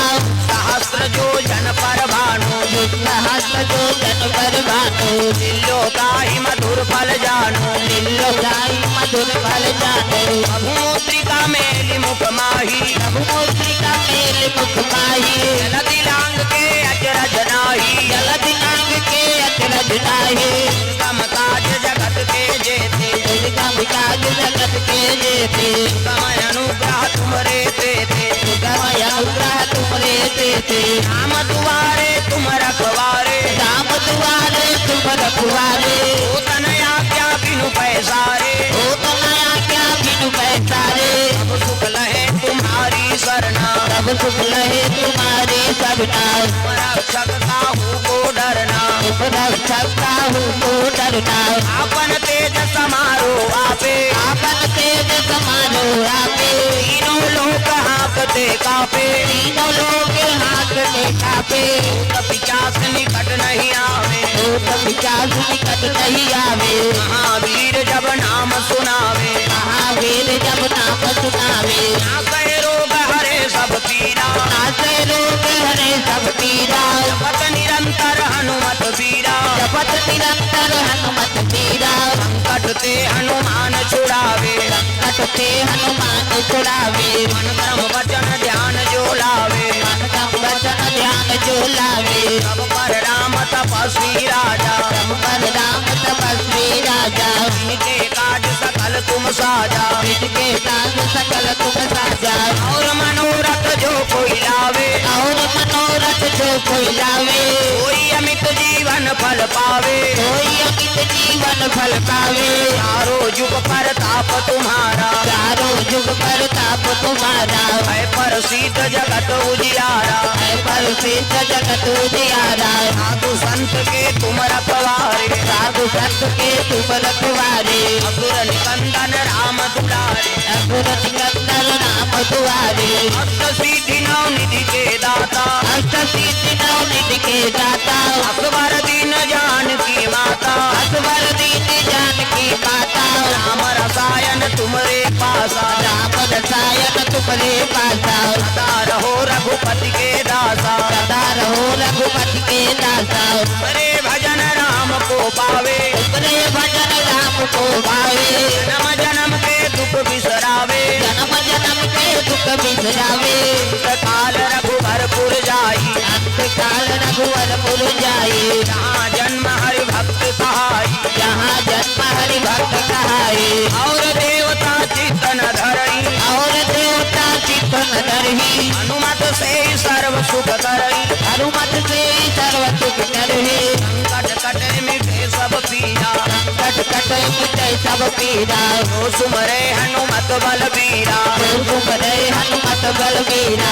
सहस्त्र योजन पर भानु। दुख हस्त जो जन बर बानो। लिल्लो ताहि मधुर फल जानो। लिल्लो ताहि मधुर फल जानो। मधुमूत्रिका मेलि मुख माहि। मधुमूत्रिका मेलि मुख माहि। जलधि लांग के अचरज नाहि। जलधि लांग के अचरज नाहि। दुर्गम काज जगत के जेते। दुर्गम काज जगत के जेते। सुगम अनुग्रह तुम्हरे तेते। सुगम अनुग्रह तुम्हरे तेते। नाम दुआरे तुम रखवारे। नाम दुआरे तुम रखवारे। होत न आज्ञा बिनु पैसारे। होत न आज्ञा बिनु पैसारे। सब सुख लहे तुम्हारी सरना। सब सुख लहे तुम्हारी सरना। तुम रक्षक काहू को डरना। तुम रक्षक काहू को डरना। आपन तेज समारो आपे। आपन तेज समारो आपे। तीनों लोक हाँकते कापे। तीनों लोक हाँकते कापे। भूत पिशाच निकट नहीं आवे। भूत पिशाच निकट नहीं आवे। महावीर जब नाम सुनावे। महावीर जब नाम सुनावे। नासै रोग हरे सब पीरा। नासै रोग हरे सब पीरा। जपत निरंतर हनुमत बीरा। जपत निरंतर हनुमत बीरा। संकट ते हनुमान छुड़ावे। संकट ते हनुमान छुड़ावे। मन क्रम वचन ध्यान जो लावे। मन क्रम वचन ध्यान जो लावे। सब पर राम तपस्वी राजा। सब पर राम तपस्वी राजा। जिनके काज सकल तुम साजा। जिनके काज सकल तुम साजा। और मनोरथ जो कोई लावे। और मनोरथ जो कोई लावे। सोई अमित जीवन फल पावे। सोई अमित जीवन फल पावे। चारों जुग परताप तुम्हारा। चारों जुग परताप तुम्हारा। है प्रसिद्ध जगत उजियारा। है प्रसिद्ध जगत उजियारा। साधु संत के तुम रखवारे। साधु संत के तुम रखवारे। असुर निकंदन राम दुलारे। असुर निकंदन राम दुआरे। अष्ट सिद्धि नौ निधि के दाता। अष्ट सिद्धि नौ निधि के दाता। असवर दीन जानकी माता। असवर दीन जानकी माता। राम रसायन तुम्हरे पासा। राम रसायन तुम्हरे पासा। सदा रहो रघुपति के दासा। सदा रहो रघुपति के दासा। तुम्हरे भजन राम को पावे। तुम्हरे भजन राम को पावे। जन्म जन्म के दुख बिसरावे। जन्म जन्म के दुख बिसरावे। अंत काल रघुवरपुर जाई। अंत काल रघुवरपुर जाई। जहाँ जन्म हरि भक्त कहाई। जहाँ जन्म हरि भक्त कहाई। और देवता चित्त न धरई। और देवता चित्त न धरई। हनुमत से ही सर्व सुख करई। हनुमत से ही सर्व सुख करई। संकट कटे मिटे सब पीरा। संकट कटे मिटे सब पीरा। जो सुमरे हनुमत बलबीरा। जो सुमरे हनुमत बलबीरा।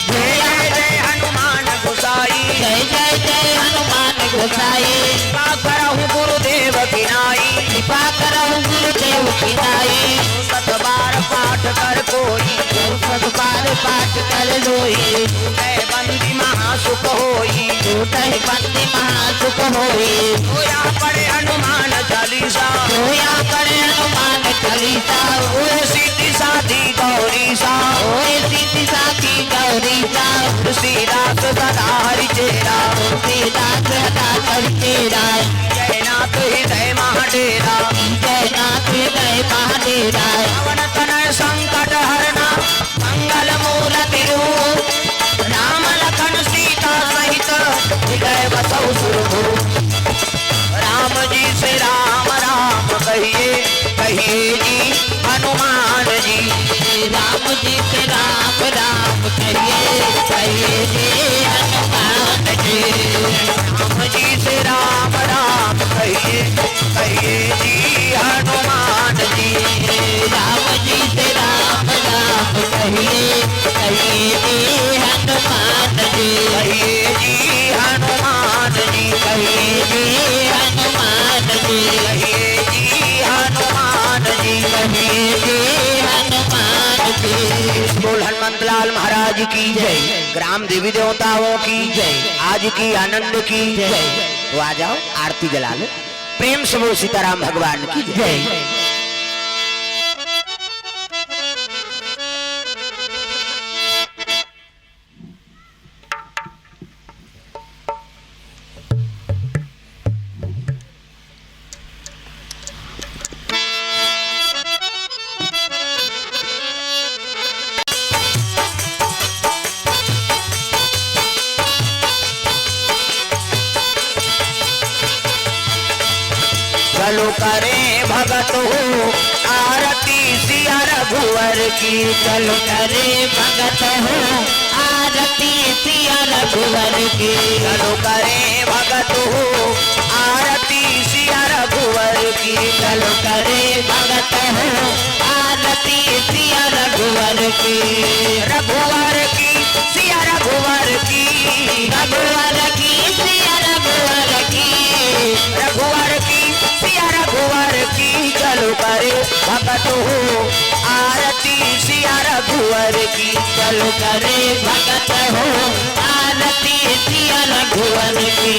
जय जय जय हनुमान गोसाई। जय जय जय हनुमान गोसाई। कृपा करहु गुरुदेव की नाई। कृपा करहु गुरुदेव की नाई। सत बार पाठ कर कोई। सत बार पाठ कर कोई। जय बंदी महासुख होई। जय बंदी महासुख होई। सोया पढ़े हनुमान चालीसा। सोया पढ़े हनुमान चालीसा। होए सिद्धि साधी गौरीसा। होए सिद्धि साधी गौरीसा। तुलसीदास सदा हरि चेरा। तुलसीदास सदा हरि चेरा। जयनाथ हृदय महाडेरा। जयनाथ हृदय महाडेरा। पवन तनय संकट हरना। मंगल मूर्ति रूप। राम लखन सीता सहित। हृदय बसौ सुरभूप। राम जी से राम राम कहिए, कहिए जी हनुमान जी। राम जी से राम राम कहिए, कहिए जी हनुमान जी। राम जी से राम राम कहिए, कहिए जी हनुमान जी। राम जी से राम राम कहिए, कहिए जी हनुमान जी। कहिए जी हनुमान जी। कहिए जी हनुमान जी। कहिए जी हनुमान जी। कहिए जी हनुमान जी। बोल हनुमंत लाल महाराज की जय। ग्राम देवी देवताओं की जय। आज की आनंद की जय। तो आ जाओ, आरती जला लो, प्रेम से बोल सीताराम भगवान की जय। चलो करे भगत हो आरती सिया रघुवर की। चलो करे भगत हो आरती सिया रघुवर की। चलो करे भगत हो आरती सिया रघुवर की। चलो करे भगत हो आरती सिया रघुवर की। रघुवर की सिया रघुवर की। रघुवर की सिया रघुवर की। रघुवर की सिया रघुवर की। चलो करे भगत हो आरती सिया रघुवर की। चलो करे भगत हो आरती सिया रघुवर की।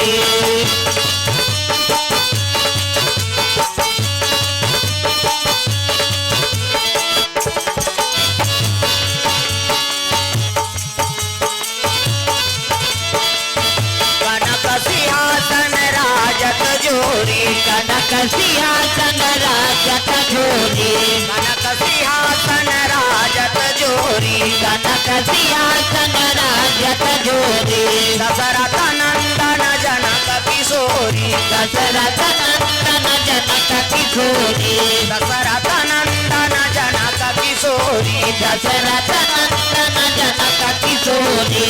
कनक सिंहासन राजत जोरी। कनक सिंहासन राजत जोरी। कनक सिंहासन राजत जोरी। कनक सिंहासन राजत जोरी। दशरथ नंदन जनक किशोरी। दशरथ नंदन जनक किशोरी। दशरथ नंदन जनक किशोरी। दशरथ नंदन जनक किशोरी।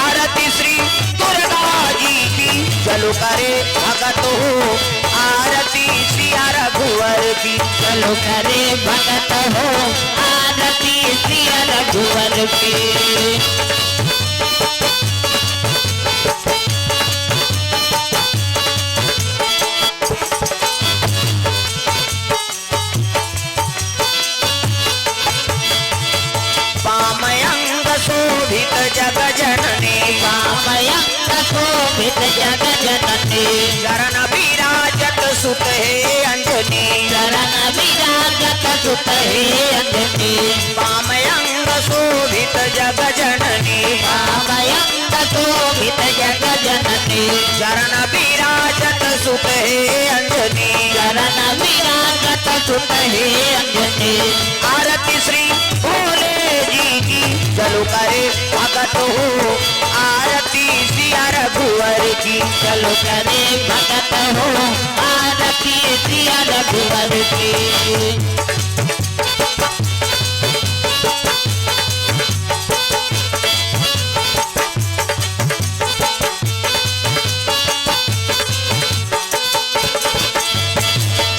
आरती श्री दुर्गा जी की। चलो करे भगत हो आरती सिया रघुवर की। चलो करे भगत हो आरती सिया रघुवर की। वामयंग शोभित जग जननी। वामयंग शोभित जग जननी। चरण विराजत सुत हे अंजनी। चरण विराजत सुत हे अंजनी। वामयंग शोभित जग जननी। वामयंग शोभित जग जननी। चरण विराजत सुत हे अंजनी। चरण विराजत सुत हे अंजनी। आरती श्री भोले जी की। चलो करे भगत हो आरती सिया रघुवर की। चलो करे भगत हो आरती सिया रघुवर की।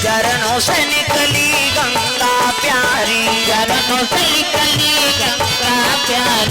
चरणों से निकली गंगा प्यारी। चरणों से निकली गंगा प्यारी।